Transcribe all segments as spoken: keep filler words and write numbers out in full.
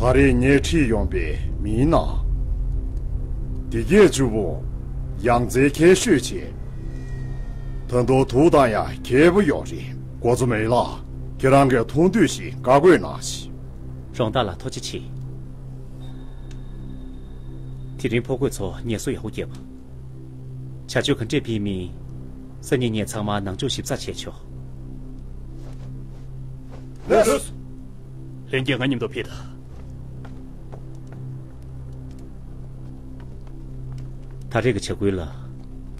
ད་རེས་ངས་ཁྲིད་ཡོང་པའི་མིའི་ནང་། དེ་གས་བཅུ་པོ་ཡང་རྩེ་མཁས་ཤོས་བྱས། ད་དུང་དུག་བཏང་ཡ་མཁས་པོ་ཡོད་རེད། གོ་ཚོ་མེད་ལ། ཁྱེད་རང་གིས་མཐོང་ཐོས་ཤིག་བཀའ་བཀོད་གནང་ཞིག་རོང་བདག་ལགས་ཐུགས་རྗེ་ཆེ། དེ་རིང་ཕོ་རྒོད་ཚོ་ངལ་གསོ་ཡག་པོ་བརྒྱབ། བྱ་སྤྱོད་ག་འདྲས་སྤེལ་མིན། སང་ཉིན་ངས་ཚང་མ་ནང་ཆོས་ཞིབ་ཚགས་བྱས་ཆོག་ལགས་སོ། ལྷན་རྒྱས་ང་མཉམ་དུ་ཕེབས་དང་། ད་རེས་ཀྱི་བྱ་འགུལ་ལ།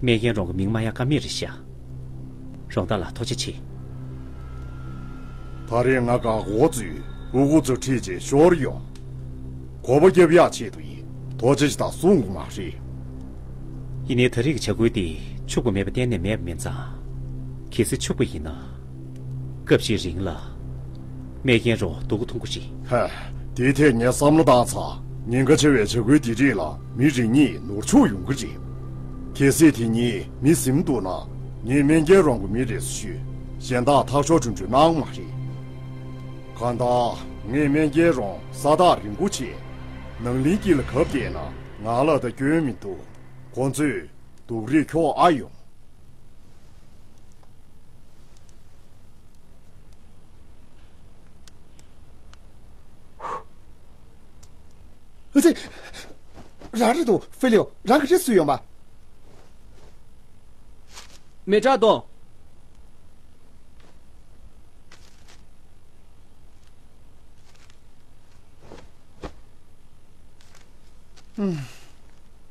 སྨན་རྒྱལ་རོང་གི་མིང་མ་ཡག་ཀ་མེད་རེད་ཤག་རོང་བདག་ལགས་ཐུགས་རྗེ་ཆེ། ད་རེས་ང་ག་འོ་ཚོས་ཨུ་ཁུ་ཚོ་ཁྲིད་ཅེས་ཤོར་ཡོང་། གོ་བ་རྒྱབ་ཡག་ཆེད་དུ་ཡིན། ཐོ་ཅེ་ཞིག་ད་གསུང་གི་མ་རེད། ཡིན་ནའི་ད་རེས་ཀྱི་བྱ་འགུལ་འདི་ཕྱུག་པོ་མེད་པ་གཏན་ནས་མེད་པ་མིན་ཙང་། གལ་སྲིད་ཕྱུག་པོ་ཡིན་ན། སྐབས་ཤིག་རིང་ལ། སྨན་རྒྱལ་རོང་སྡུག་གུ་མཐོང་གི་རེད། ཧ། དེའི་ཐད་ངས་བསམ་བློ་བཏང་ཚར། ཉེན་ཁ་ཆེ་བའི་བྱ་འགུལ་འདི་རིགས་ལ་མི་རེ་གཉིས་ནོར་འཆུག་ཡོང་གི་རེད། གལ་སྲིད་དེ་གཉིས་མི་ཟིན་འདུག་ན། ངས་སྨན་རྒྱལ་རོང་གི་མི་རེད་ཟེར་ཞུས། གཞན་དག་ཐག་གཅོད་ཁྲུན་ཁྲུན་གནང་མ་རེད། གང་ལྟར་ངས་སྨན་རྒྱལ་རོང་ས་ཐག་རིང་པོ་བྱས། ནང་གླིང་དཀྱིལ་ལ་གབ་བསྡད་ན་ང་ལ་ད་སྐྱོན་མི་འདུག་ཁོ་ཚོས་སྡུག་རུས་འཁྱོག་ཨ་ཡོང་། ཨ་ཙི། རང་རེད་འདུག་ཧྥེ་ལིའོ། རང་གི་རེད་སུ་ཡོང་བ། མི་དྲག་གདོང་།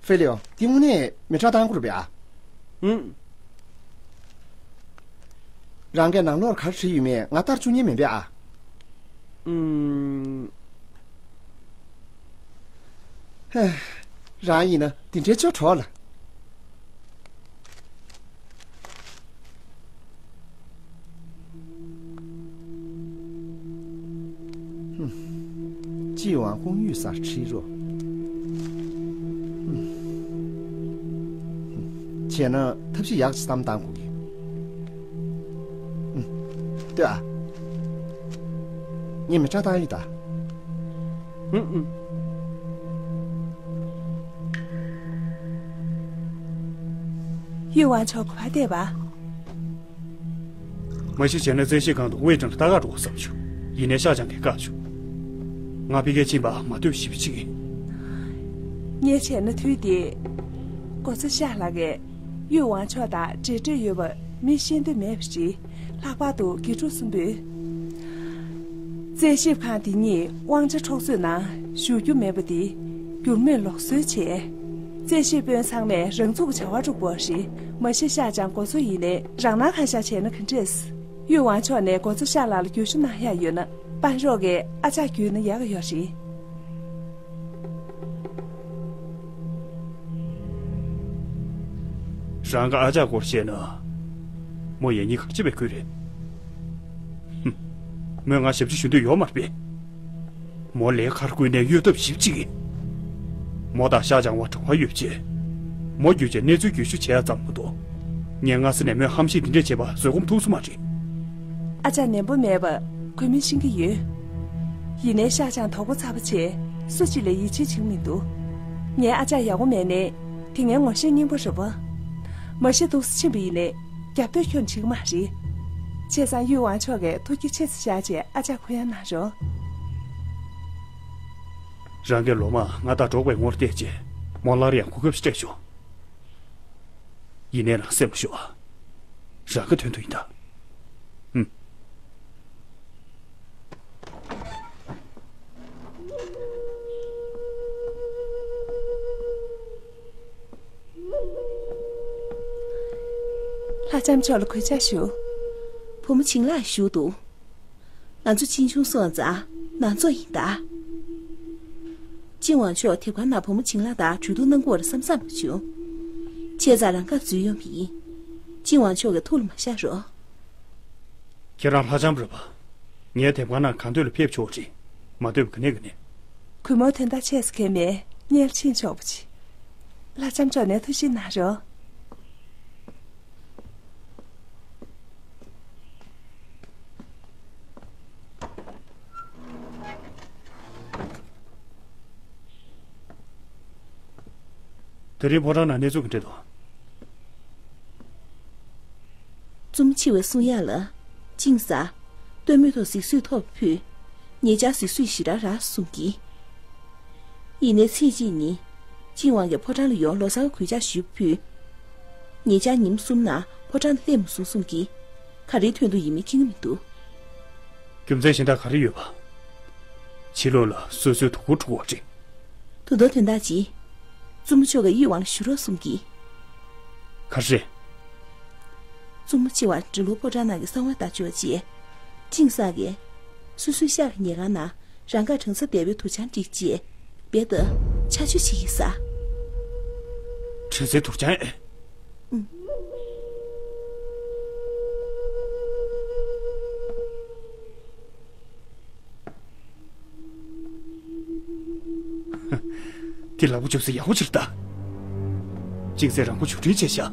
ཧྥེ་ལིའོ། འདི་དངོས་གནས་མི་དྲག་བཏང་དགོས་རེད་པས་ཨ། ཧུམ། རང་གིས་ནང་ལོགས་ག་རེ་བྲིས་ཡོད་མེད་ང་ལྟར་བཅུག་མཁན་མིན་པས་ཨ། ཨུམ། ཧེ། རང་ཡིན་ན་འདི་འདྲའི་ཅོ་གྲོགས་ལ། ཧུམ། ཅི་ཝང་ཀུང་གཡུལ་སར་ཁྲིད་རོགས། ཧུམ། བྱས་ན་ཐབས་ཤེས་ཡག་ཅིག་བསམ་བཏང་དགོས་ཀྱི། ལྟོས་ཨ། ངས་མི་ཁྲག་བཏང་ཡོད་ད། ཨུ་ཨུ། གཡུ་ཝང་ཆོག་ག་པར་བསྡད་པ། མ་གཞི་བྱས་ན་རྩེད་ཤེས་ཁང་དུ་ཝེ་ཀྲང་ལ་ལྟ་ག་འགྲོ་དགོས་བསམ་བྱུང་། ཡིན་ནའི་ཤ་ཅང་གིས་བཀག་བྱུང་། ང་ཕ་གིར་ཕྱིན་པ་མ་ཐུབ་ཞིབ་ཅིག་ཡིན། ངས་བྱས་ན་དུས་དེ། གོ་ཚ་ཤ་ལགས་ཀྱིས་གཡུ་ཝང་ཆོག་དང་འབྲེལ་འདྲིས་ཡོད་པ་མི་ཤེས་འདོད་མེད་པ་རེད། ལྷག་པར་དུ་དགེ་ཕྲུག་གསུམ་པོས། རྩེད་ཞིབ་ཁང་འདི་ཉིད་དབང་ཆ་འཕྲོག་རྩོད་ནང་ཞུགས་རྒྱུ་མེད་པ་འདི་འགྱུར་མེད་ལུགས་སྲོལ་བྱས། རྩེད་ཞིབ་དཔོན་ཚང་མས་རང་ཚུགས་ཀྱི་བྱ་བ་སྒྲུབ་དགོས་རེད། མ་གཞི་ཤ་ཅང་གོ་ཚོད་ཡིན་ནའི་རང་སྣང་གང་ཤར་བྱས་ན་ག་འདྲས། གཡུ་ཝང་ཕྱོགས་ནས་གོ་ཚོད་ཤ་ལགས་ལ་རྒྱུགས་ཞུ་གནང་ཡག་ཡོད་ན་པན་རོག་གིས་ཨ་ཅག་བརྒྱུད་ན་ཡག་གི་ཡོད་རེད། རང་གི་ཨ་ཅག་སྐོར་བཤད་ན། མོ་ཡིན་ནའི་ག་རེ་བྱེད་པའི་ཁུལ་རེད། ཧུམ། མོས་ང་ཞབས་ཕྱི་ཞུ་འདོད་ཡོད་མ་རེད་པས། མོ་ལས་ཀར་བསྐུལ་ནས་གཡོལ་ཐབས་ཞིབ་ཅིག་ཡིན། མོ་དང་ཤ་ཅང་བར་འབྲེལ་བ་ཡོད་པ་བྱས། མོ་བརྒྱུད་བྱས་གནས་ཚུལ་བརྒྱུད་ཞུ་བྱས་ཡ་ཙམ་མ་གཏོགས། ངས་སྔ་ས་ནས་མོས་ཧམ་བཤད་འདི་འདྲས་བྱས་པ་བཟོད་སྒོམ་ཐུབ་ས་མ་རེད། ཨ་ཅག་ནན་པོ་མེད་པ་ཁོས་མི་ཤེས་ཀྱི་ཡོད། ཡིན་ནའི་ཤ་ཅང་དོག་པོ་ཚ་པོ་བྱས་སུ་གཅིག་ལ་ཡིད་ཆེས་བྱེད་ཀྱི་མི་འདུག་ངའི་ཨ་ཅག་ཡག་པོ་མེད་ནའི་དེ་ངའི་ངོ་ཤེས་སྙིང་པོ་རེད་པ། མ་གཞི་འདུག་སེ་ཕྱིན་པ་ཡིན་ནའི། རྒྱབ་སྟོད་ཁྱོན་བྱེད་ཀྱི་མ་རེད། བྱས་ཙང་གཡུ་ཝང་ཕྱོགས་ཀྱིས་ཐུགས་ཁྱེད་ཆེ་ཙམ་བཞག་བྱས་ཨ་ཅག་གུ་ཡངས་གནང་རོགས། རང་གིས་ལོ་མང་ང་དང་འགྲོགས་པའི་ངོར་བལྟས་རྗེས་མོ་སླར་ཡང་གོ་སྐབས་ཤིག་སྤྲད་བྱུང་། ཡིན་ནའི་རང་སེམས་ལ་ཞོག་རང་གི་དོན་དུ་ཡིན་ད། ཧུམ། ལྷ་ལྕམ་མཆོག་ལ་གུས་ཕྱག་ཞུ། བུ་མོ་བྱིན་ལགས་བཞུགས་འདུག་ང་ཚོ་ཅིན་ཆུང་སོང་ཙང་ནང་ཚོགས་ཡིན་ད། ཅིན་ཝང་ཕྱོགས་དེབ་ཁང་ནང་བུ་མོ་བྱིན་ལགས་དང་གྲོས་བསྡུར་གནང་དགོས་རེད་བསམ་བསམ་བྱུང་། བྱས་ཙང་རང་ཁ་འཛུལ་ཡོང་བ་ཡིན། ཅིན་ཝང་ཕྱོགས་ཀྱི་ཐུགས་ལ་མ་བཞག་རོགས། ཁྱེད་རང་ལྷ་ལྕམ་རེད་པ། ངའི་དེབ་ཁང་ནང་གང་འདོད་ལ་ཕེབས་ཆོག་ཅིང་། མ་འདོད་པ་ག་ནས་ག་ནས། གུས་མོ་དོན་དག་ཆེ་ས་གལ་མེད། སྔོན་ལ་ཕྱིན་ཆོག་པ་ཅི། ལྷ་ལྕམ་མཆོག་ནས་ཐུགས་ཞིབ་གནང་རོགས། དེ་རིང་ཕོ་བྲང་ནང་གནས་ཚུལ་ག་འདྲ་འདུག། བཙུན་མོ་ཆེ་བས་གསུང་ཡག་ལ། ཅིང་ས། སྟོན་མོ་ཐོག་གཟིགས་བཟོས་ཐོབ་ཕུལ། ཉེ་ཆར་གཟིགས་བཟོས་ཞེ་དྲག་རག་གསུང་གི། ཡིན་ནའི་ཚེས་གཅིག་ཉིན། ཅིན་ཝང་གིས་ཕོ་བྲང་ལ་ཡོང་ལོ་གསར་གུས་ཕྱག་ཞུ་ཕུལ། ཉེ་ཆར་ཉིན་གསུམ་ནང་ཕོ་བྲང་དུ་སླེབས་མ་སོང་གསུང་གི། ག་རེའི་དོན་དུ་ཡིན་མིན་མཁྱེན་གྱི་མི་འདུག། རྒྱུ་མཚན་གཞན་དག་ག་རེ་ཡོད་པ། ཕྱི་ལོགས་ལ་སོ་སོའི་དོ་ཁུར་འཁྲུག་པ་རེད། དོ་དོ་དོན་དག་ཅི། བཙུན་མོ་མཆོག་གིས་ཡིད་དབང་ཞུ་རོགས་གསུང་གི། ག་རེ། བཙུན་མོ་ཆེ་བ་འབྲི་ལོ་ཕོ་བྲང་ནང་གི་གསང་བ་ལྟར་བཅོས་རྗེས། ཅིང་ས་གིས། སོ་སོའི་ཤག་གི་ཉལ་ཁང་ནང་རང་ག་གྲང་ས་དལ་བའི་དུར་ཆང་བསྒྲིགས་རྗེས། རྦད་དེ་ཆར་ཆུ་བྱེད་ཀྱི་ས། གྲང་སའི་དུར་ཆང་ཨེ། ཨུམ། དེ་ལག་པ་འཇོག་ས་ཡག་པོ་ཅིག་ལྟ། ཅིང་སའི་རང་མགོ་ཆུང་འདྲིས་བྱས་ཤག།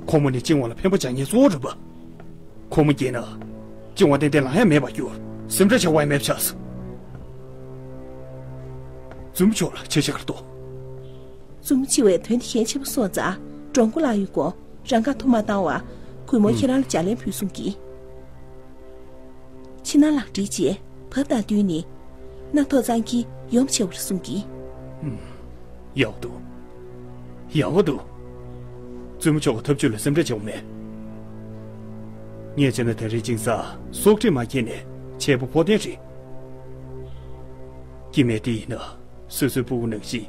ཁོ་མོ་ནི་ཅིང་ཝང་ལ་ཕན་པ་རྒྱག་མཁན་གཙོ་བོ་རེད་པ། ཁོ་མོ་རྒྱལ་ན། ཅིང་ཝང་ཏན་ཏན་ལངས་ཡ་མེད་པར་འགྱུར། སེམས་ཁྲལ་བྱེད་དགོས་ཡ་མེད་པ་ཆགས་སོང་། བཙུན་མོ་མཆོག་ལ་ཆེ་ཆེ་གར་གཏོགས། བཙུན་མོ་ཆེ་བས་དོན་དེ་གལ་ཆེན་པོ་སོང་ཙང་། འགྲོ་མགོ་ལ་ཡོད་གོ། རང་ཁ་ཐུག་མ་བཏང་བར། གུས་མོ་ཨུམ། ཁྱེད་རང་ལ་ལྗགས་ལན་ཕུལ་གསུང་གི། ཕྱི་ནང་ལག་སྦྲེལ་བྱས། བབ་དང་བསྟུན་ནས། སྣ་ཐོག་གཙང་གིས་ཡོམ་བྱེད་པར་གསུང་གི། ཨུམ། ཡག་པོ་འདུག། ཡག་པོ་འདུག། བཙུན་མོ་མཆོག་གི་ཐབས་ཇུས་ལ་སེམས་ཁྲལ་བྱེད་དགོས་མེད། ངས་བྱས་ན་དེ་རིང་ཅིང་ས་སྲོག་ཁྲིམས་མ་འཁྱེར་ནས་ཆེ་པོ་ཕོག་བདེན་རེད། སྐྱེ་དམན་དེ་ཡིན་ན་སོ་སོའི་སྤུ་གུ་ནང་བཞིན་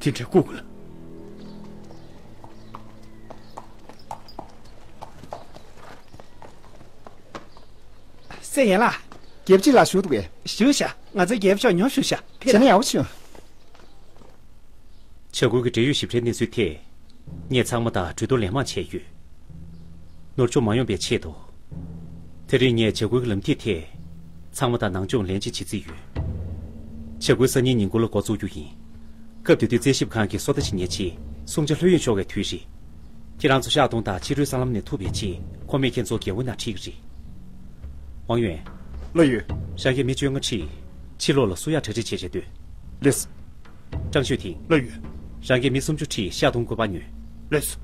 དེ་འདྲ་ལྐུགས་ལ། སེ་ཡན་ལགས། རྒྱལ་པོ་ཅིག་ལ་ཞུ་འདུག་གས། ཞུ་ཤག། ང་ཚོའི་རྒྱལ་པོ་མཆོག་ཉོ་ཞུ་ཤག། ཕེབས་ན་ཡག་པོ་བྱུང་། བྱ་རྒོད་ཀྱི་འབྲེལ་ཡོད་ཞིབ་ཕྲའི་གནས་ཚུལ་ཐད། ངས་ཚང་མ་དང་གྲོས་བསྡུར་ལན་མང་བྱས་ཡོད། ནོར་འཆུག་མ་ཡོང་པའི་ཆེད་དུ། དེ་རིང་ངས་བྱ་རྒོད་ཀྱི་ལམ་ཐིག་ཐད། ཚང་མ་དང་ནང་སྦྱོང་ལན་གཅིག་བྱེད་རྩིས་ཡོད། བྱ་རྒོད་སང་ཉིན་ཉིན་གུང་ལ་འགོ་བཙུགས་རྒྱུ་ཡིན། སྐབས་དེ་དུས་རྩད་ཞིབ་ཁང་གིས་སོ་ལྟ་བྱེད་མཁན་ཆེད་སྲུང་བྱ་ལྷོད་གཡེང་ཤོར་བའི་དུས་རེད། ཁྱེད་རང་ཚོ་ཤག་སྟོང་དང་ཕྱི་དྲོའི་སྲང་ལམ་ནས་ཐུག་པའི་ཆེད་ཁོ་མོས་ཁྱེད་ཚོ་རྒྱལ་པོ་ནང་ཁྲིད་ཀྱི་རེད། ཝང་ཡོན། ལགས་ཡོད། རང་གིས་མི་བཅོ་ལྔ་ཁྲིད། ཕྱི་ལོགས་ལ་སུ་ཡག་གྲ་སྒྲིག་བྱེད་བྱེད་འདོད། ལགས། ཀྲང་ཤུས་ཐིང་། ལགས་ཡོད། རང་གིས་མི་སུམ་ཅུ་ཁྲིད་ཤག་སྟོང་བཀོད་པ་ཉོས། ལགས་སོ།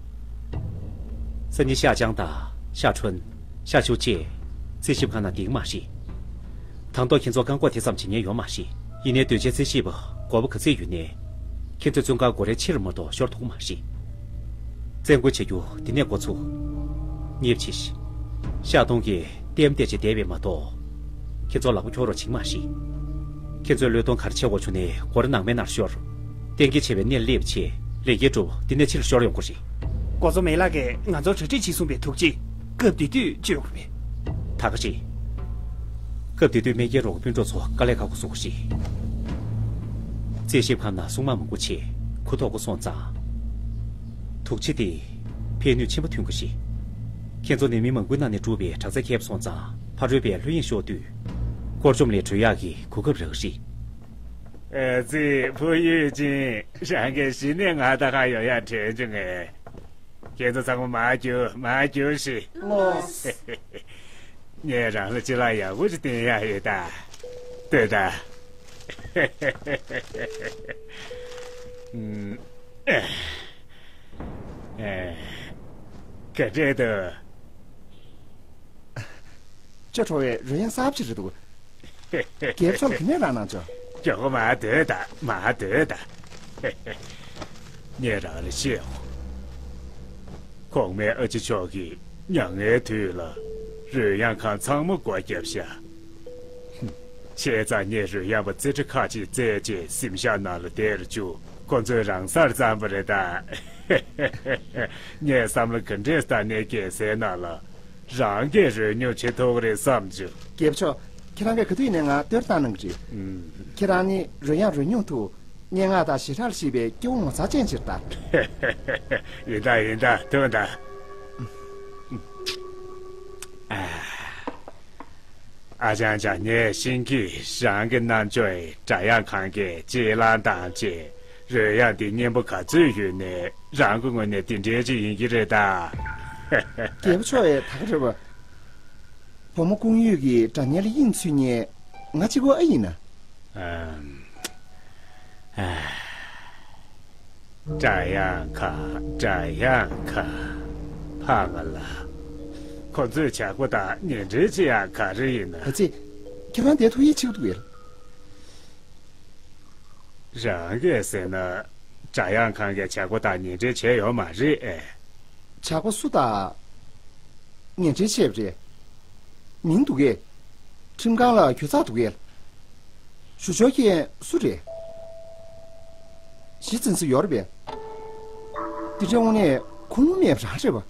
སང་ཉིན་ཤག་ཅང་དང་ཤག་ཁྲོན། ཤག་ཆུ་བཅས། རྩད་ཞིབ་ཁང་ནང་བསྡད་ཀྱི་མ་རེད། དང་ཐོག་ཁྱེད་ཚོ་རྐང་འཁོར་དེ་ཙམ་བྱེད་མཁན་ཡོད་མ་རེད། ཡིན་ནའི་སྡོད་བྱའི་རྩད་ཞིབ་པ་དགོས་པ་ག་ཚད་ཡོད་ནའི། ཁྱེད་ཚོས་བཙོན་ཁང་སྒོ་རའི་ཕྱི་རུ་མ་གཏོགས་ཤོར་ཐུབ་ཀྱི་མ་རེད། བཙན་རྒོལ་བྱེད་རྒྱུ་འདི་ནས་འགོ་ཚུགས། ཉེས་པ་ཆེ་ཤག། ཤག་སྟོང་གིས་ལྟད་མོ་བལྟས་བྱས་བསྡད་པས་མ་གཏོགས། ཁྱེད་ཚོ་ལག་པ་འཁྱོག་རོགས་བྱེད་ཀྱི་མ་རེད། ཁྱེད་ཚོའི་བློས་གཏོང་ག་རེ་བྱེད་དགོས་བྱུང་ནའི་སྒོ་ར་ནང་མའི་ནང་ཤོར། གཏན་འཁེལ་བྱས་པའི་གནས་ལ་སླེབས་བྱས་ལས་འགན་སྒྲུབ། འདི་ནས་ཕྱིར་ཤོར་ཡོང་དགོས་རེད། འགོ་གཙོ་མེ་ལགས་ཀྱིས་ང་ཚོར་གྲ་སྒྲིག་བྱེད་གསུངས་པས་ཐུགས་རྗེ། སྐབས་དེ་དུས་བཅོས་དགོས་པས། ད་ག་རེད། སྐབས་དེ་དུས་སྨན་རྒྱལ་རོགས་པའི་སྤུན་གྲོགས་ཚོ་དཀའ་ལས་ཁག་པོ་བཟོ་གི་རེད། རྩད་ཞིབ་ཁང་ནང་སྲུང་དམག་མང་པོ་བྱས་གུ་དོག་པོ་སོང་ཙང་། དུག་ལྕེ་དེ་ཕན་ནུས་ཆེན་པོ་ཐོན་གི་རེད། ཁྱེད་ཚོ་ནད་མི་མང་པོའི་ནང་ནས་གྲུབ་པའི་དྲག་རྩལ་མཁས་པོ་སོང་ཙང་ཕ་རོལ་པས་ལྷོད་གཡེང་ཤོར་དུས། སྐོར་བཅོམ་ལས་གྲོལ་ཡག་གི་གོ་སྐབས་རག་གི་རེད། ཨ་ཙི། བུ་ཡུས་ཅིན། རང་གིས་གཞི་ནས་ང་ད་ག་ཡོང་ཡག་དྲན་བྱུང་ངས། ཁྱེད་ཚོ་ཚང་མ་མར་རྒྱུགས། མར་རྒྱུགས་ཤིག། ངས་རང་ལ་ཅི་ལ་ཡག་པོ་ཞིག་བསྟན་ཡག་ཡོད་ད། ལྟོས་དང་། ཨུམ། ཨེ། ག་འདྲས་འདུག། ཅོ་ཁྲོ་བའི་རོལ་དབྱངས་གསར་པ་ཅིག་རེད་འདུག། རྒྱལ་པོ་མཆོག་ལ་ག་ནས་རག་གནང་ཅོ། མགྱོགས་པོ་མར་སྡོད་དང་། མར་སྡོད་དང་། ངས་རང་ལ་བཤད་འོང་། གོང་མའི་ཨ་ཅེ་མཆོག་གིས་མྱ་ངན་དུས་ལ་རོལ་དབྱངས་ཁང་ཚང་མ་སྒོ་བརྒྱབ་ཤག། བྱས་ཙང་ངས་རོལ་དབྱངས་པ་རྩེ་གྲས་ཁག་ཅིག་བཙལ་རྗེས་གཟིམ་ཤག་ནང་ལ་བསྡད་རུ་བཅུག། ཁོ་ཚོས་རང་སར་བརྩམས་པ་རེད་ད། ངས་བསམ་བློ་ག་འདྲས་བཏང་ནའི་རྒྱལ་སའི་ནང་ལ་རང་གིས་རོལ་མྱོང་བྱེད་ཐུབ་ཀྱི་རེད་བསམ་བྱུང་། རྒྱལ་པོ་མཆོག། ཁྱེད་རང་གིས་ག་དུས་ནས་ང་བསྟོད་བཏང་གནང་གི་རེད། ཨུམ། ཁྱེད་རང་ནི་རོལ་དབྱངས་རོལ་མྱོང་ཐུབ། སྙན་ངག་དང་ཞེ་དྲག་ལ་ཤེས་པའི་སྐྱེ་བོ་ངོ་མཚར་ཅན་ཅིག་རེད་ད། ཡིན་ད་ཡིན་ད། ཐུག་ད། ཨ། ཨ་ཅང་ཅང་། ངས་ཤིང་གིས་རང་གི་རྣམ་ཅོ་ཡི་སྒྲ་དབྱངས་ཁང་གི་རྗེས་ལངས་བཏང་རྗེས་རོལ་དབྱངས་འདི་སྙན་པོ་ག་ཚོད་ཡོད་ནའི་རང་གི་ངོས་ནས་འདི་འདྲའི་ཅིག་ཡིན་གྱི་རེད་ད། རྒྱལ་པོ་མཆོག་ཡས་ད་ག་རེད་པ། བུ་མོ་ཀུང་ཡུས་ཀྱི་སྒྲ་སྙན་ལ་དབྱིངས་ཚུད་མཁན་ང་གཅིག་པོ་ཨེ་ཡིན་ན། ཨམ། ཨ། སྒྲ་དབྱངས་ཁང་། སྒྲ་དབྱངས་ཁང་། ཕ་ང་ལ། ཁོ་ཚོས་ཇག་པ་དང་ཉེ་འབྲེལ་བྱེད་ཡག་ག་རེ་ཡིན་ན། ཨ་ཙི། ཁྱེད་རང་དེ་ཐུགས་ཡིད་ཆེས་འདུག་གས། རང་གིས་ཟེར་ན། སྒྲ་དབྱངས་ཁང་གིས་ཇག་པ་དང་ཉེ་འབྲེལ་བྱས་ཡོད་མ་རེད་ཨེ། ཇག་པ་སུ་དང་ཉེ་འབྲེལ་བྱས་པ་རེད། མིང་འདུག་གས། ཁྲིམས་ཁང་ལ་གྱོད་ཚགས་འདུག་གས། ཞུ་ཕྱོགས་མཁན་སུ་རེད། གཞི་འཛིན་ས་ཡོད་རེད་པས། འདི་འདྲའི་དངོས་གནས་ཁུངས་ལུང་མེད་པ་རང་རེད་པ།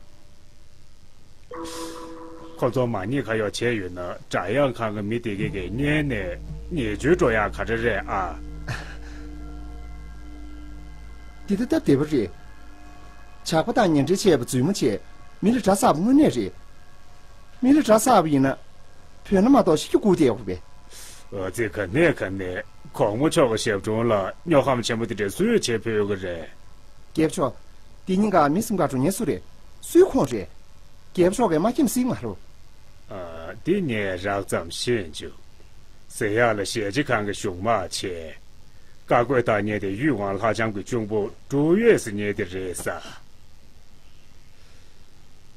ཁོ་ཚོ་མ་ཉེས་ཁ་གཡོག་བྱས་ཡོད་ན། སྒྲ་དབྱངས་ཁང་གི་མི་དེ་གས་ཀྱིས་སྔོན་ནས་ཉེས་བཅོལ་འགྲོ་ཡག་ག་རེ་རེད་ཨ། འདི་ལྟ་སྟབས་བདེ་པོ་རེད། ཇག་པ་དང་ཉེ་འབྲེལ་བྱས་པ་རྫུན་མ་བྱས། མི་ལ་གྲྭ་གསར་པ་དངོས་གནས་རེད། མི་ལ་གྲྭ་གསར་པ་ཡིན་ན། བོད་ན་མ་གཏོགས་ཤི་རྒྱུ་སྒུག་བསྡད་ཡོད་རེད་པས། ཨ་ཙི། ག་ནས་ག་ནས། གོང་མ་མཆོག་གི་ཞབས་དྲུང་ལ་སྨྱོ་ཁམས་ཆེན་པོ་དེ་འདྲ་སུས་བྱེད་ཕོད་ཀྱི་རེད། རྒྱལ་པོ་མཆོག་འདི་གཉིས་ཀ་མི་སེམས་ཁ་འགྲོ་མཁན་སུ་རེད། སུའི་ཁོངས་རེད། རྒྱལ་པོ་མཆོག་གིས་མ་མཁྱེན་པ་ཟེར་གྱི་མ་རེད། ཨ། འདི་ངས་རགས་ཙམ་ཤེས་བྱུང་། ཟེར་ཡག་ལ་ཞལ་ལྕེ་ཁང་གི་གཞུང་དམག་བྱས། བཀའ་བཀོད་བཏང་མཁན་དེ་ཡུས་ཝང་ལྷ་ལྕམ་གྱི་གཅུང་པོ་ཀྲུའུ་ཡོས་ཟེར་མཁན་དེ་རེད་ས།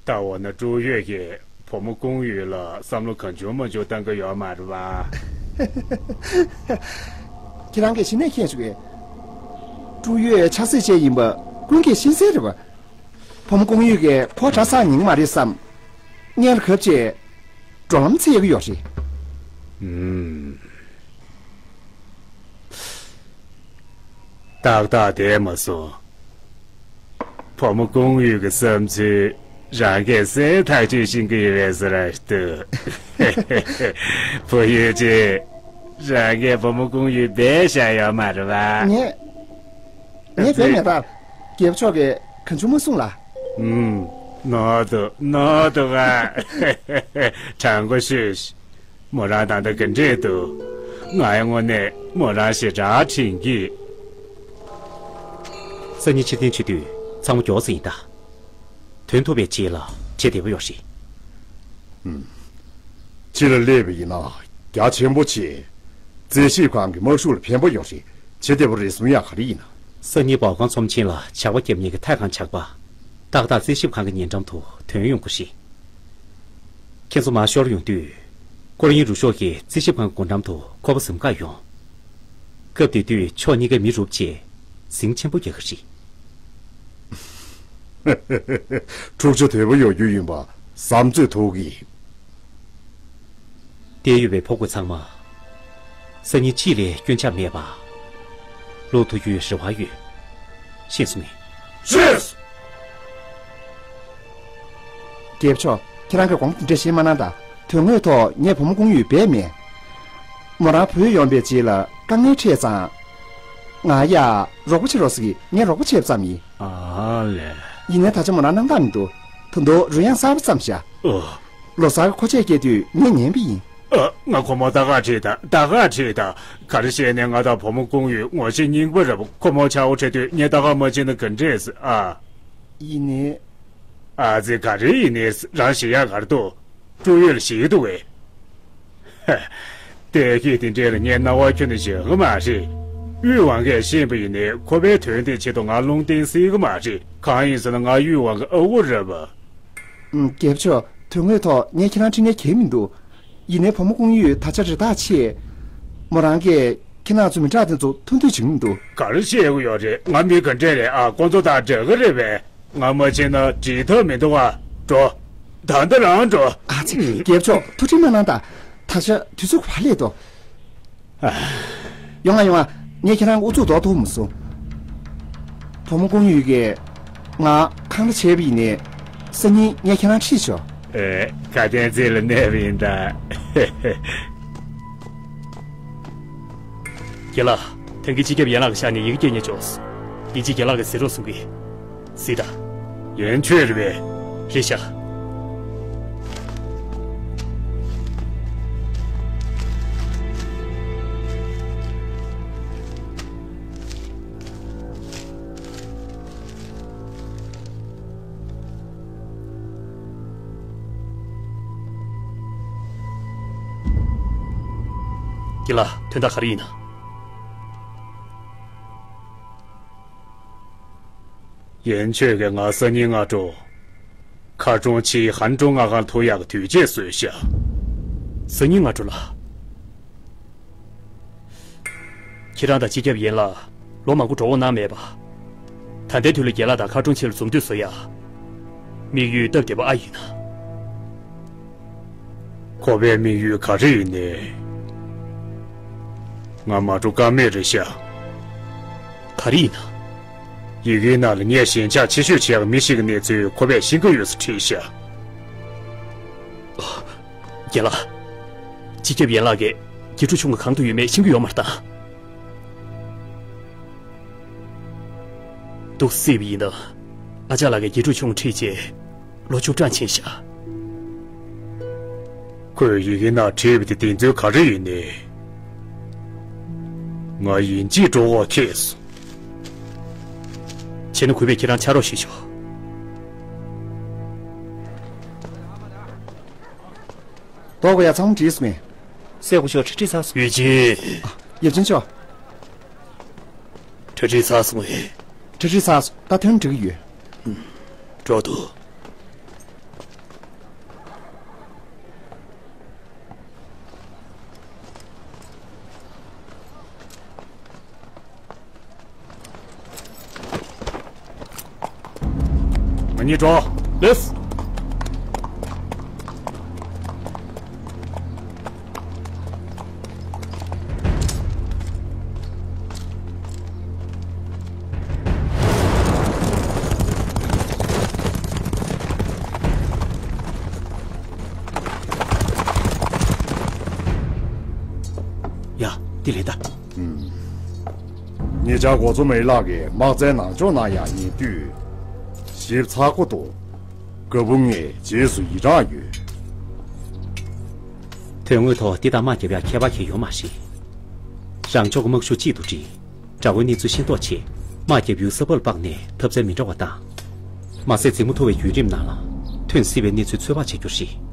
ད་འོ་ན་ཀྲུའུ་ཡོས་ཀྱིས་བུ་མོ་ཀུང་ཡུས་ལ་བསམ་བློ་གང་བྱུང་མང་བྱུང་བཏང་གི་ཡོད་མ་རེད་པ། ཁྱེད་རང་གིས་གཞི་ནས་མཁྱེན་བྱུང་གས། ཀྲུའུ་ཡོས་ཆགས་སྲེད་ཅན་ཡིན་པ་ཀུན་གྱིས་ཤེས་གསལ་རེད་པ། བུ་མོ་ཀུང་ཡུས་ཀྱིས་ཁོ་གྲྭ་ས་ཉན་གྱི་མ་རེད་བསམ། སྔོན་ལ་གབ་བྱས། འགྲོ་ལམ་འཚོལ་གྱི་ཡོད་རེད། ཨུམ། ཏག་ཏག་བསྡད་མ་སོང་། བུ་མོ་ཀུང་ཡུས་ཀྱི་བསམ་ཚུལ་རང་གིས་གསལ་ཐག་ཆོད་ཤེས་ཀྱི་ཡོད་པའི་བཟོ་འདྲ་འདུག། བུ་ཡུས་ཅན། རང་གིས་བུ་མོ་ཀུང་ཡུས་སྦས་བཞག་ཡོད་མ་རེད་པ། ངས། ངས་སྦས་མེད་ད། རྒྱལ་པོ་མཆོག་གིས་གང་བྱུང་མ་གསུངས་ལ། ཨུམ། ནོར་འདུག། ནོར་འདུག་ཨ། དྲང་པོ་ཤོད། མོ་རང་ད་ལྟ་ག་འདྲས་འདུག། ང་ཡང་དངོས་གནས་མོ་རང་ཞེ་དྲག་དྲན་གྱི། སང་ཉིན་ཕྱིར་འཐེན་བྱེད་དུས་ཚང་མ་མགྱོགས་ཙམ་ཡིན་ད། ཐོན་ཐུབ་པའི་རྗེས་ལ་བྱེད་བདེ་པོ་ཡོད་རེད། ཨུམ། ཕྱི་ལ་སླེབས་པ་ཡིན་ན་རྒྱ་ཆེན་པོ་བྱས། རྩིས་ཞིབ་ཁང་གི་དམག་ཤུགས་ལ་ཕན་པོ་ཡོད་རེད། བྱེད་བདེ་པོ་རེད་གསུང་ཡག་ག་རེ་ཡིན་ན། སང་ཉིན་འབར་ཁང་ཚོམས་ཆེན་ལ་ཇག་པ་རྒྱབ་མཁན་གྱི་ཐའེ་ཁང་ཇག་པ། ཏག་ཏག་རྩིས་ཞིབ་ཁང་གི་ཉེ་འགྲམ་དུ་ཐོན་ཡོང་གི་རེད། ཁྱེད་ཚོ་མར་ཤོར་ཡོང་དུས། ཀོ་ར་ཡིན་རུ་ཤོག་གིས་རྩིས་ཞིབ་ཁང་གི་སྒོ་འགྲམ་དུ་ཁོ་པ་ཟིན་བཀག་ཡོང་། སྐབས་དེ་དུས་ཕྱོགས་གཉིས་ཀའི་མི་རུབ་བྱས་ཟིང་ཆེན་པོ་རྒྱག་གི་རེད། འཁྲུག་ཆ་དོད་པོ་ཡོང་རྒྱུ་ཡིན་པ་བསམ་ཚོད་ཐུག་གི། བལྟས་ཡོད་པའི་ཕོ་རྒོད་ཚང་མ། སང་ཉིན་ཅིའི་ལས་སྐྱོན་ཆག་མེད་པ། ལོག་ཐུབ་རྒྱུའི་རེ་བ་ཡོད། ཤེས་སོང་ངས། ཤེས། རྒྱལ་པོ་མཆོག་ཁྱེད་རང་གིས་དགོངས་པ་འདི་འདྲ་བཞེས་མ་གནང་དང་། དོན་དངོས་ཐོག་ངས་བུ་མོ་ཀུང་ཡུས་སྦས་མེད། མོ་རང་བོད་ཡོང་པའི་རྗེས་ལ་དཀའ་ངལ་འཕྲད་ཙང་། ང་ཡ། རོགས་པ་བྱེད་རོགས་ཟེར་གྱིས་ངས་རོགས་པ་བྱས་པ་ཙམ་ཡིན། ཨ་ལས། ཡིན་ནའི་ད་ཆ་མོ་རང་སྣང་དག་མི་འདུག། ད་དུང་རོལ་དབྱངས་གསར་པ་བརྩམས་ཤག། ཨོ། ལོ་གསར་གྱི་མཁོ་ཆས་སྐྱེལ་དུས་ངས་ཉན་པ་ཡིན། ཨ། ང་ཁོ་མོ་ལྟ་ག་ཁྲིད་དང་། ལྟ་ག་ཁྲིད་དང་། ག་རེ་བྱས་ནས་ང་དང་བུ་མོ་ཀུང་ཡུས་ངོ་ཤེས་རྙིང་པ་རེད་པ། ཁོ་མོ་ཆག་སྒོ་འཕྲད་དུས་ངས་ལྟ་ག་མ་ཕྱིན་ན་ག་འདྲས་ཨ། ཡིན་ནའི། ཨ་ཙི། ག་རེ་ཡིན་ནའི། རང་ཞེད་ཡག་ག་རེ་འདུག། ཀྲུའུ་ཡོས་ལ་ཞེད་ཀྱི་འདུག་གས། ཧ། ལྟས་ཀྱིས་དེ་འདྲས་ལ་ངའི་རྣ་བ་ཁྱོན་ནས་ཞེད་ཀྱི་མ་རེད། ཡུས་ཝང་གིས་ཤེས་པ་ཡིན་ནའི་ཁོ་པའི་དོན་དེའི་ཆེད་དུ་ང་རླུང་བརྟེན་སྲིད་ཀྱི་མ་རེད། གང་ཡིན་ཟེར་ན་ང་ཡུས་ཝང་གི་ཨ་ཁུ་རེད་པ། ཨུམ། རྒྱལ་པོ་མཆོག། དོན་དངོས་ཐོག་ངས་ཁྱེད་རང་འཁྲིད་མཁན་གང་ཡང་མི་འདུག། ཡིན་ནའི་བུ་མོ་ཀུང་ཡུས་ད་ཆ་རེ་ཐག་ཆད། མོ་རང་གིས་ཁྱེད་རང་ཚོ་མི་དྲག་དེ་ཚོ་མཐོང་འདོད་བྱེད་ཀྱི་མི་འདུག། ག་རེ་བཤད་ཀྱི་ཡོད་རེད། ང་མི་ག་འདྲས་རེད་ཨ། ཁོང་ཚོ་དང་འདྲ་གི་རེད་པས། ང་མ་ཕྱིན་ན་འགྲིག་ཐབས་མི་འདུག་ཨ། འགྲོ། ད་ལྟ་རང་འགྲོ། ཨ་ཙི། རྒྱལ་པོ་མཆོག་ཐུགས་ཁྲལ་མ་གནང་དང་། ད་ཆ་དུས་ཚོད་ཕར་སླེབས་འདུག། ཡོང་ང་ཡོང་ང་། ངས་ཁྱེད་རང་ཨུ་ཚུགས་རྡོག་ཐུག་མི་སོང་། བུ་མོ་ཀུང་ཡུས་ཀྱིས་ང་འཁང་ར་བྱས་པ་ཡིན་ནའི། སང་ཉིན་ངས་ཁྱེད་རང་ཁྲིད་ཆོག། ཨེ། ཁ་དན་ཚིག་ལ་གནས་པ་ཡིན་ད། རྒན་ལགས། ཐང་གི་སྤྱི་ཁྱབ་ཡན་ལག་གི་ཤག་ནས་ཡི་གེ་སྐྱེལ་ཉེ་ཆོག། ཡིན་གཅིག་རྒན་ལགས་ཀྱིས་གཟིགས་རོགས་གསུང་གི། གཟིགས་དང་། ཡན་ཆོད་རེད་པས། རེད་ཤག། རྒན་ལགས། དོན་དག་ག་རེ་ཡིན་ན། ཡན་ཆོད་ཀྱིས་ང་སང་ཉིན་སྔ་དྲོ་མཁར་གྲོང་ཆེའི་ཧན་ཀྲོང་མངའ་ཁང་ཐུག་ཡག་གི་དུས་ཆེན་བཟོས་ཤག་སང་ཉིན་སྔ་དྲོ་ལ། ཁྱེད་རང་དང་སྤྱི་ཁྱབ་ཡན་ལགས་ལོ་མང་པོ་འགྲོ་འོང་གནང་མེད་པ། ད་ལྟའི་དུས་ལ་རྒན་ལགས་དང་མཁར་གྲོང་ཆེ་ལ་འཛོམས་འདུས་བཟོ་ཡ། དམིགས་ཡུལ་སྟབས་བདེ་པོ་ཨ་ཡིན་ན། ཁོ་པའི་དམིགས་ཡུལ་ག་རེ་ཡིན་ནའི། ང་མ་འགྲོ་ཀ་མེད་རེད་ཤག་ག་རེ་ཡིན་ན། ཡི་གེའི་ནང་ལ་ངས་ཞེན་ཆགས་ཆེ་ཤོས་བྱེད་ཡག་མི་ཞིག་གི་གནས་ཚུལ་ཁོ་པས་ཤེས་ཀྱི་ཡོད་ཟེར་བྲིས་ཤག་རྒན་ལགས། སྤྱི་ཁྱབ་ཡན་ལག་གིས་དགེ་ཕྲུག་ཆུང་ངུ་གང་དུ་ཡོད་མེད་ཤེས་ཀྱི་ཡོད་མ་རེད་ད། འདུག་སྲིད་པ་ཡིན་ན། ཨ་ཅག་ལགས་ཀྱིས་དགེ་ཕྲུག་ཆུང་ངུ་ཁྲིད་རྗེས་ལོ་བཅུ་གྲངས་ཕྱིན་ཤག་ཁོས་ཡི་གེ་ནང་བྲིས་པ་དེ་གདེང་ཚོད་ག་རེ་ཡིན་ནའི། ང་ཡིན་གཅིག་འགྲོ་འོག་ཁེལ་སོང་། བྱས་ན་གུས་པས་ཁྱེད་རང་ཕྱག་རོགས་ཞུ་ཆོག་ལྟོ་གོ་ཡ་ཚང་མ་བྲིས་སོང་ངས། སྲས་སྐུ་ཞབས་གྲ་སྒྲིག་ཚར་སོང་། ཡུས་ཅིན། ཡབ་ཆེན་མཆོག་གྲ་སྒྲིག་ཚར་སོང་ངས། གྲ་སྒྲིག་ཚར་སོང་། ད་ཐོན་འགྲིག་གི་ཡོད། འགྲོ་འདུག་ང་གཉིས་འགྲོ། ལེས། ཡ། འདི་ལས་ད། ཉེ་ཆར་གོ་ཚོ་མེ་ལགས་ཀྱིས་དམག་རྩལ་ནང་འཇོག་གནང་ཡག་ཉེ་དུས་ཞིབ་ཚགས་པོ་འདུག་དགའ་པོ་ངས་རྗེས་སུ་ཡི་རངས་ཡོད། དོན་དངོས་ཐོག་འདི་དང་དམག་རྒྱབ་ཡག་ཁྱད་པར་གང་ཡང་ཡོད་མ་རེད། རང་ཕྱོགས་ཀྱི་དམག་ཤུགས་གཅིག་ཏུ་སྒྲིལ། དགྲ་བོའི་གནས་ཚུལ་ཤེས་རྟོགས་ཆེད་དམག་རྒྱབ་ཡུལ་ས་ཕག་ལ་སྤགས་ནས་འཐབ་རྩལ་མི་འདྲ་བ་བཏང་། མ་ཟད་འཛིང་མོ་མཐོ་བའི་བརྒྱུད་རིམ་ནང་ལ་ཐོན་སྲིད་པའི་གནས་ཚུལ་ཚོད་དཔག་བྱེད་རྒྱུ་རེད།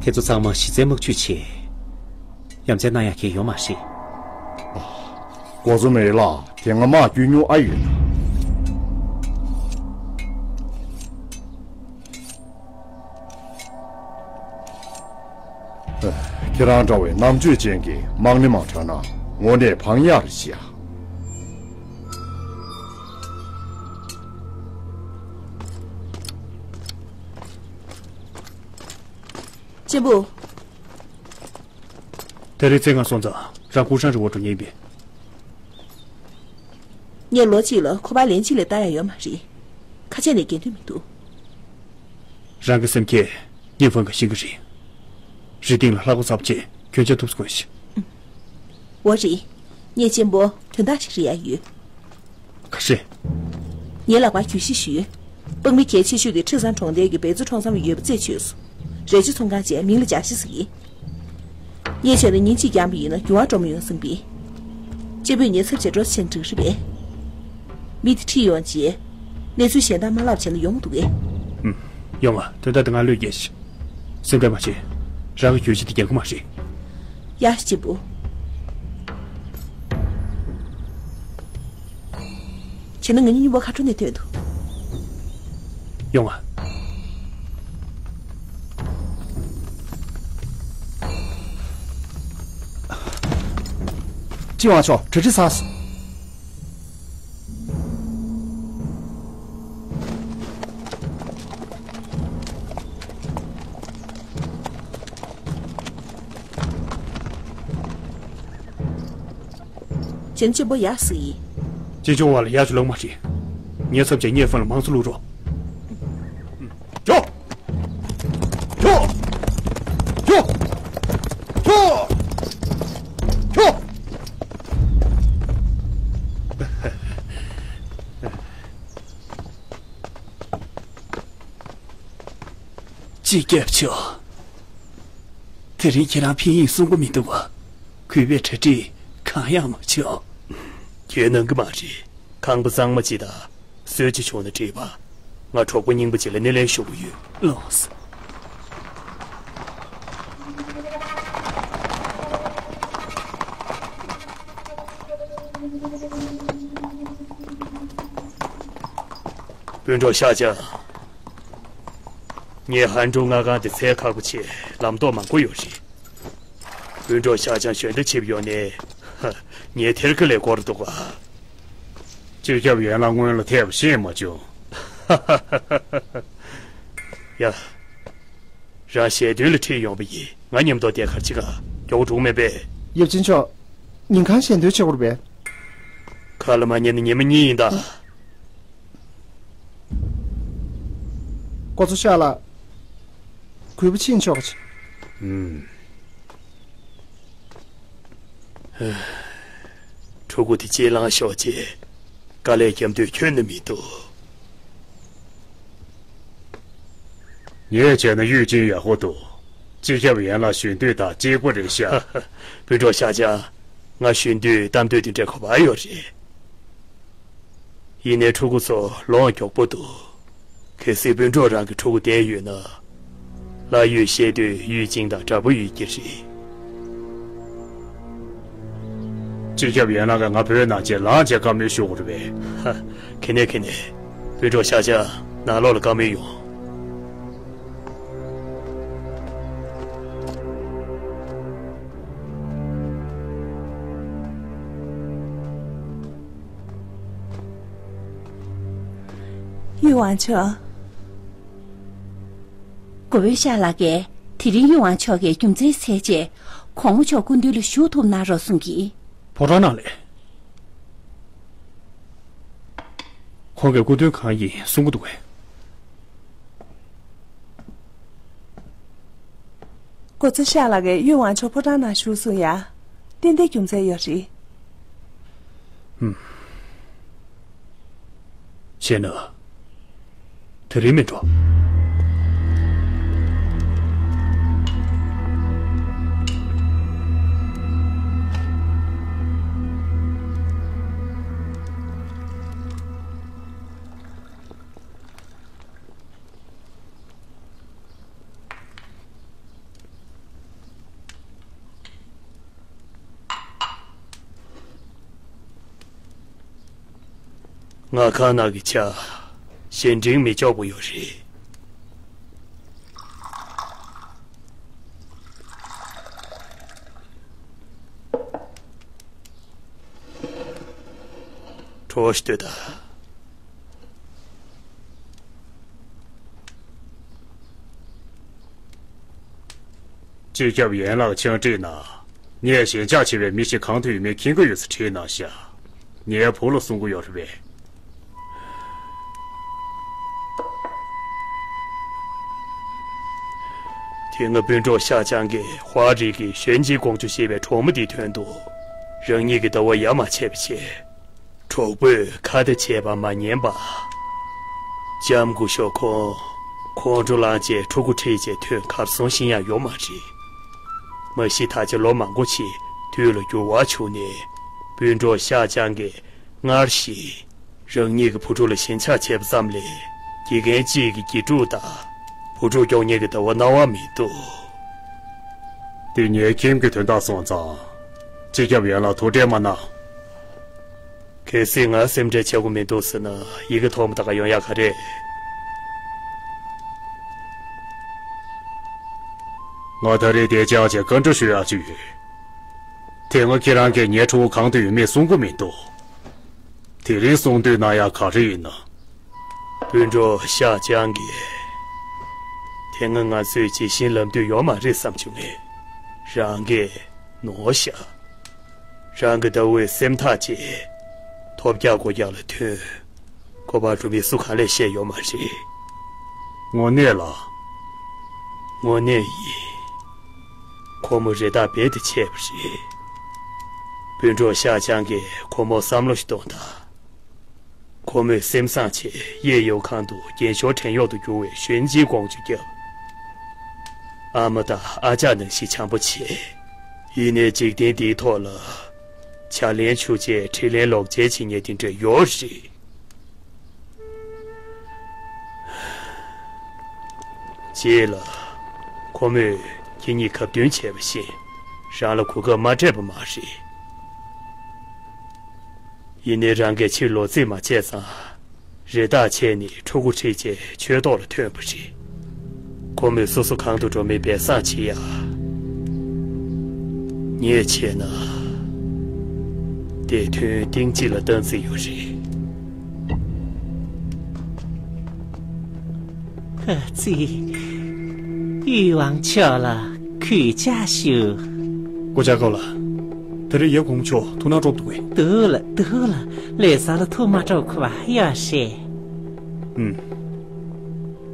དེ་ཚོ་ཚང་མ་གཞི་རྩའི་དམག་ཇུས་ཆེད། ཡ་མཚན་གནང་ཡག་གང་ཡང་ཡོད་མ་རེད། གོ་ཚོ་མེ་ལགས་དེ་སྔ་དམག་བསྐྱོད་མྱོང་ཨ་ཡོད་ན། ཁྱེད་རང་འདྲ་བའི་རྣམ་དཔྱོད་ཅན་གྱི་དམག་མི་མང་དྲགས་ན་དངོས་གནས་ཕངས་ཡག་རེད་ཤག་གཅེན་པོ། ད་རེས་བཙན་ལྔ་སོང་ཙང་རང་ཀུ་ཧྲང་རི་བོ་འགྲོ་མཁན་ཡིན་པས། ངས་ལོ་གཅིག་ལ་ཁོ་པ་ལན་གཅིག་ལས་བལྟ་ཡ་ཡོད་མ་རེད། ཁ་ཆད་ནས་འགལ་འདོད་མི་འདུག་རང་གི་སེམས་ཁྱེད་ཉེ་ཧྥང་ག་ཤེས་ཀྱི་རེད། རི་སྟེང་ལ་ལྷག་པ་ཚབས་ཆེ་གྱོན་ཆས་ཐུབ་དགོས་ཤིག་འོ་རེད། ངས་གཅེན་པོ་དོན་དག་ཅིག་རེད་ཡ་ཡོད། ག་རེ། ངའི་ལག་པར་གྱོད་གཞི་ཞིག་ཡོད། དཔང་མི་གལ་ཆེ་ཤོས་དེ་ཁྲི་ཚང་གྲོང་རྡལ་གྱི་བལ་ཙུ་ཁྲོམ་ས་ལ་ཡོད་པ་རྩད་ཆོད་སོང་། རས་ཆུ་ཚོང་ཁང་བྱས་མིང་ལ་འཇའ་ཤིག་ཟེར་གི། ངས་བྱས་ན་ཉིན་གཅིག་བརྒྱངས་པ་ཡིན་ན་འགྱུར་བ་འགྲོ་མི་ཡོང་བསམ་པས། གཅེན་པོས་ངའི་ཚབ་བྱས་འགྲོ་ཕྱིན་འགྲིག་རེད་པས། མི་དེ་ཁྲིད་ཡོང་རྗེས། གནས་ཚུལ་གཞན་དག་མ་ལབ་བྱས་ན་ཡོང་མི་འདུག་གས། ཨུམ། ཡོང་ང་། དོན་དག་དེ་ང་བློས་འགེལ་ཞིག་སེམས་ཁྲལ་མ་བྱེད། རང་གི་གྱོད་གཞི་དེ་རྒྱག་གི་མ་རེད། ཡ། གཅེན་པོ། བྱས་ན་ང་གཉིས་མཉམ་པོ་ཁ་ཁྲོ་ནས་ཐོན་དུ། ཡོང་ང་། ཅི་དབང་ཆོག་གྲ་སྒྲིག་ཚར་སོང་། གཅེན་གཅེན་པོ་ཡག་སི་ཡིན། གཅེན་གཅུང་བ་ལ་ཡག་ཅིག་ལོག་མ་རེད། ཉེ་ཚབ་ཅན་ཉེ་ཧྥང་ལ་མང་ཚོགས་བླུག་རོགས། ཁྱོ། ཁྱོ། ཁྱོ། ཁྱོ། ཁྱོ། སྤྱི་ཁྱབ་མཆོག་དེ་རིང་ཁྱེད་རང་ཕན་ཡིན་གསུང་གི་མི་འདུག་པ། གུས་པས་གྲ་སྒྲིག་གང་ཡང་མ་བྱུང་། ཁྱོད་གནང་གི་མ་རེད། ཁང་པ་གཙང་མ་ཅིག་དང་། ཟོས་ཅིག་བྱུང་ན་འགྲིག་པ། ང་གྲོགས་པོ་རྙིང་པ་ཅིག་ལ་སྣེ་ལེན་ཞུ་གི་ཡོད། ལགས་སོ། སྤུན་གྲོགས་ཤཱཀྱ། ངས་ཧན་ཀྲུང་མངའ་ཁང་དེ་འཚོལ་ཁག་པོ་བྱས། ལམ་ཐོག་མང་པོ་ཡོད་རེད། སྤུན་གྲོགས་ཤཱཀྱ་གཞན་དུ་ཆིབས་ཡོང་ནས། ཧ། ངས་ཐེར་ཀི་ལས་སྐོར་འདུག་ག་སྤྱི་ཁྱབ་ཡན་ལག་སྔོན་ལ་ཐེབས་ཤེས་མ་བྱུང་། ཡ། རང་ཞལ་འདོན་ལ་ཁྲིད་ཡོང་བ་ཡིན། ང་མཉམ་དུ་བསྡད་གར་ཅི་ག་མགྱོགས་འགྲོ་མེད་པས། ཡབ་ཆེན་མཆོག་ཉིན་གང་ཞལ་འདོན་བྱེད་དགོས་རེད་པས། ཁ་ལ་མ་ཉན་ན་ཉི་མ་གཉིས་ཡིན་ད། ཀོ་ཚོ་ཤ་ལ། གུས་པ་ཕྱིན་ཆོག་གི། ཨུམ། ཕྲུ་གུ་དེ་གཅེས་ལངས་ཤོག་ཅེས། དཀའ་ལས་རྒྱབ་འདོད་ཁྱོན་ནས་མི་འདུག་ངས་བྱས་ན་གཡུས་ཅན་ཡག་པོ་འདུག་སྤྱི་ཁྱབ་ཡན་ལག་གཞོན་དུས་དང་གཅིག་པ་རེད་ཤག་སྤུན་གྲོགས་ཤཱཀྱ། ང་གཞོན་དུས་གཏམ་འདོད་དེ་འདྲ་གོ་བ་ཡོད་རེད། ཡིན་ནའི་ཕྲུ་གུ་ཚོ་ལོང་མགྱོགས་པོ་འདུག་གལ་སྲིད་སྤུན་གྲོགས་རང་གི་ཕྲུ་གུ་བསྡད་ཡོད་ན། ལྷ་ཡུལ་བཤད་དུས་ཡུལ་ཅིང་དང་འདྲ་པོ་ཡོད་ཀྱི་རེད། སྤྱི་ཁྱབ་ཡན་ལག་གིས་ང་བོད་ནང་ཆེད་ལངས་བྱས་བཀའ་མོལ་ཞུ་དགོས་རེད་པས། ཧ། ཁེ་ནས་ཁེ་ནས། སྤུན་གྲོགས་ཤཱཀྱ། ནང་ལོགས་ལ་བཀའ་མོལ་ཡོང་། གཡུ་ཝང་མཆོག་གོ་བོད་ཤག་ལགས་ཀྱིས་དེ་རིང་གཡུ་ཝང་མཆོག་གི་རྒྱུ་མཚན་གསལ་རྗེས། གོང་མ་མཆོག་སྐུ་མདུན་ལ་བཞུགས་ཐུབ་གནང་རོགས་གསུང་གི། ཕོ་བྲང་ནང་ལས། ཁོང་གིས་སྐུ་མདུན་གང་ཡིན་གསུང་གི་འདུག་གས། ཀོ་ཚོ་ཤག་ལགས་ཀྱིས་གཡུ་ཝང་མཆོག་ཕོ་བྲང་ནང་བཞུགས་གསུང་ཡ། ཏན་ཏན་རྒྱུ་མཚན་ཡོད་རེད། ཧུམ། བྱས་ན། དེ་རིང་མིན་འགྲོ། མངའ་ཁང་ནང་གི་ཇ་གཞན་དྲིང་མི་ལྕོགས་པོ་ཡོད་རེད། བྲོ་བ་ཞིག་ལྟོས་དང་། སྤྱི་ཁྱབ་ཡན་ལག་ཕྱག་བྲིས་ནང་། ངས་ཞེན་ཆགས་ཆེ་བའི་མི་ཞིག་གང་དུ་ཡོད་མེད་མཁྱེན་གྱི་ཡོད་ཟེར་བྲིས་གནང་ཤག་ངའི་བུ་ལ་གསུང་གི་ཡོད་རེད་པས། དེ་སྔ་སྤུན་གྲོགས་ཤཱཀྱ་གིས་ཧྭ་རི་གི་ཞོན་ཅི་ཀོང་ཇོ་ཞེས་པའི་གྲོགས་མོ་དེའི་དོན་དུ། རང་ཉིད་ཀྱི་ཟླ་བ་ཡ་མ་ཆད་པ་བྱས། གྲོགས་པོས་ཁ་བརྡ་བྱས་པ་མ་ཉན་པ། ལྕམ་སྐུ་ཞབས་ཁོང་ཁོང་ཁྲོ་ལངས་རྗེས་ཕྲུ་གུ་ཁྲིད་རྗེས་ཐོན་གར་སོང་ཤེས་ཡ་ཡོད་མ་རེད། མ་གཞི་ད་ཆ་ལོ་མང་པོ་ཞིག་དུས་ལ་འགྱུར་བ་བྱུང་ནས། སྤུན་གྲོགས་ཤཱཀྱ་གིས་སྔར་བཞིན་རང་ཉིད་ཀྱི་བུ་ཕྲུག་ལ་ཞེན་ཆགས་བྱས་པ་ཙམ་ལས། དགེ་རྒན་གཅིག་གི་དགེ་ཕྲུག་དང་བུ་ཕྲུག་སྐྱོང་མཁན་གྱི་ཟླ་བ་སྣང་བ་མི་འདུག་དེ་ངའི་ཁྱིམ་གྱི་དོན་དག་སོང་ཙང་། སྤྱི་ཁྱབ་ཡན་ལག་ཐུགས་ཁྲལ་མ་གནང་། གལ་སྲིད་ང་སེམས་ཁྲལ་བྱེད་དགོས་མི་འདུག་ཟེར་ན། ཡི་གེ་ཐོག་མ་ད་ག་ཡོང་ཡག་ག་རེད། ང་ད་རེས་དེ་བཅར་བྱས་བཀའ་འདྲི་ཞུ་ཡག་ཅིག་ཡོད། དེ་སྔ་ཁྱེད་རང་གིས་ངའི་ཕྲུ་གུ་གང་དུ་ཡོད་མེད་གསུང་གི་མི་འདུག་དེ་རིང་གསུང་འདོད་གནང་ཡག་ག་རེ་ཡིན་ན། སྤུན་གྲོགས་ཤཱཀྱ་གིས། དེ་སྔ་ང་ཚོས་ཇི་བཞིན་ལབ་འདོད་ཡོད་མ་རེད་བསམ་བྱུང་ངས། རང་གིས་ནོར་ཤག་རང་གི་ཟླ་འོད་སེམས་ཐག་བཅད། ཐོབ་རྒྱག་སྒོ་རྒྱག་ལ་ཐོན། ཁོ་པ་རུ་མི་སུ་གང་ལས་བཤད་ཡོད་མ་རེད། དངོས་གནས་ལ། དངོས་གནས་ཡིན། ཁོ་མོ་རེ་ཐག་རྦད་དེ་ཆད་པ་རེད། སྤུན་གྲོགས་ཤཱཀྱ་གིས་ཁོ་མོར་བསམ་བློ་ཞིག་གཏོང་དང་། ཁོ་མོས་སེམས་བཟང་བྱས་གཡས་གཡོན་གང་དུ་རྒྱན་ཤོག་བྲན་གཡོག་ཏུ་གྱུར་བའི་ཞོན་ཅིའི་ཀོང་ཇོ་བརྒྱབ། ཨ་མ་དང་ཨ་ཅག་ནང་བཞིན་བྱམས་པོ་བྱས། ཡིན་ནའི་འཇིག་རྟེན་འདིའི་ཐོག་ལ། བྱ་ལེན་ཆུ་ཆེ་དྲིན་ལན་ལོག་འཇལ་བྱེད་མཁན་དེ་འདྲ་ཡོད་རེད། རྗེས་ལ། ཁོ་མོས་ཁྱེད་གཉིས་གབ་མཐུན་བྱས་པ་བཞིན། རང་ལ་གོ་སྐབས་མ་སྤྲད་པ་མ་རེད། ཡིན་ནའི་རང་གིས་ཕྱིར་ལོག་རྩིས་མ་བྱས་ཙང་། རི་དྭགས་ཆས་ནས་ཕྲུ་གུ་ཁྲིད་བྱས་ཆོས་ཐོག་ལ་ཐོན་པ་རེད། ཁོ་མོས་སོ་སོ་གང་དུ་འགྲོ་མིན་སྦས་གསང་བྱེད་ཡ། ངས་བྱས་ན། དེ་དོན་གཏིང་གཅིག་ལ་སྟངས་འཛིན་ཡོད་རེད། ཨ་ཙི། ཡུལ་དབང་མཆོག་ལ་གུས་ཕྱག་ཞུ། སྐུ་ཕྱག་སྐོར་ལ། ད་རེས་ཡབ་གོང་མ་མཆོག་ཐུགས་སྣང་སྤྲོ་འདུག་གས། འདུག་ལ་འདུག་ལ། ལོ་གསར་ལ་ཐུགས་མ་སྤྲོ་ཁུ་བ་ཡོད་ཤེས། ཨུམ།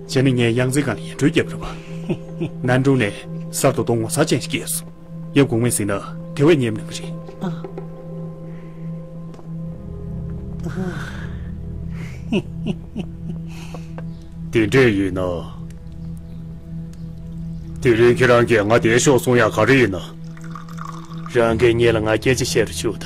བྱས་ན་ངས་གཡང་རྩེ་སྒང་ལ་ཡར་འགྲོ་རྒྱབ་རེད་པ། ནན་ཀྲུང་ནས་གསར་དུ་གདོང་ངོ་མཚར་ཅན་ཞིག་སྐྱེས་སོང་། ཡབ་གོང་མས་གཟིགས་ན་དེ་བས་སྙན་མོ་གནང་གི་རེད། ཨ། དེ་འདྲས་ཡིན་ན། དེ་རིང་ཁྱེད་རང་གིས་ང་བསྡད་ཤོག་གསུང་ཡག་ག་རེ་ཡིན་ན། རང་གིས་ངེད་ལ་ང་སྐད་ཆ་བཤད་རུ་བཅུག་ད།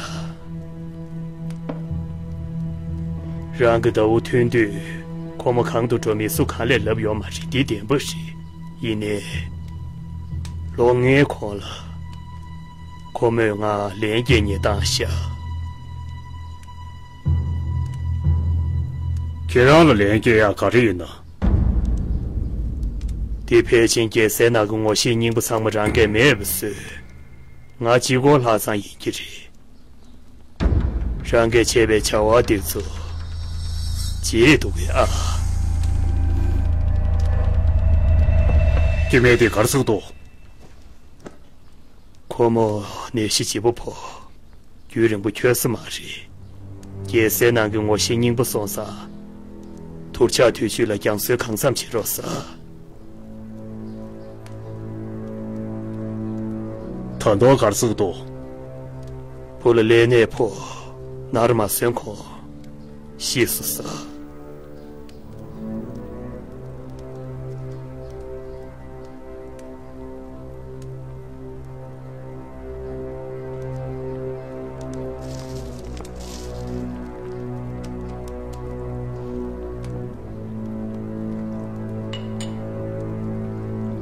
རང་གི་ཟླ་བོ་ཐུན་དུས་ཁོ་མོ་གང་དུ་འགྲོ་མིན་སུ་གང་ལས་ལབ་ཡོད་མ་རེད། འདི་བདེན་པ་རེད། ཡིན་ནའི། ལོ་ལྔའི་གོང་ལ། ཁོ་མོས་ང་ལན་སྐྱེལ་ཉེས་བཏང་ཤག་ཁྱེད་རང་ལ་ལན་སྐྱེལ་ཡག་ག་རེ་ཡིན་ན། འདི་ཕལ་ཆེན་རྒྱལ་སའི་ནང་གི་ངོ་ཤེས་རྙིང་པ་ཚང་མ་རང་སྐད་མེད་པ་བཟོས། ང་གཅིག་པོ་ལྷག་བསམ་ཡིན་གྱི་རེད། རང་གིས་བྱས་པའི་བྱ་བ་འདི་ཚོ་བརྗེད་འདུག་གས་ཨ། སྐྱེ་དམན་དེ་ག་རེ་ཟེར་གྱི་འདུག་ཁོ་མོ་ནད་གཞི་ལྗིད་པོ་ཕོག་རྒྱུན་རིང་པོ་འཁྱོལ་ས་མ་རེད། རྒྱལ་སའི་ནང་གི་ངོ་ཤེས་རྙིང་པ་སོང་ཙང་། དུར་ཆག་དུས་ཚོད་ལ་རྒྱང་སྲོལ་གང་འཚམ་བྱེད་རོགས་ཟེར། ད་དུང་ག་རེ་ཟེར་གྱི་འདུག་བུ་ལ་ཀླད་ནད་ཕོག་ནར་མ་སོན་གོང་ཤི་སོང་ཟེར།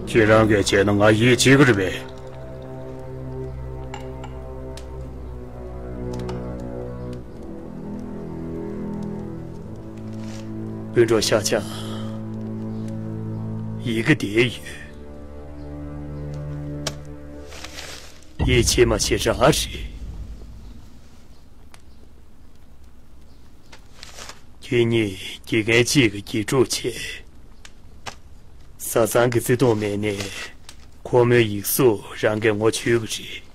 ཁྱེད་རང་གིས་བྱས་ན་ང་ཡིད་ཆེས་ཀྱི་རེད་པས། སྤུན་གྲོགས་ཤ་ཆང་། ཡི་གེ་འདིར་ཡོད། ཡིད་ཆེས་མ་བྱེད་རང་རེད། ཁྱེད་གཉིས་དགེ་རྒན་གཅིག་གི་དགེ་ཕྲུག་བྱས། བཟའ་ཚང་གི་བརྩེ་དུང་མེད་ནའི། ཁོ་མོའི་ཡིག་གཟུགས་རང་གིས་ངོ་ཆོད་ཀྱི་རེད།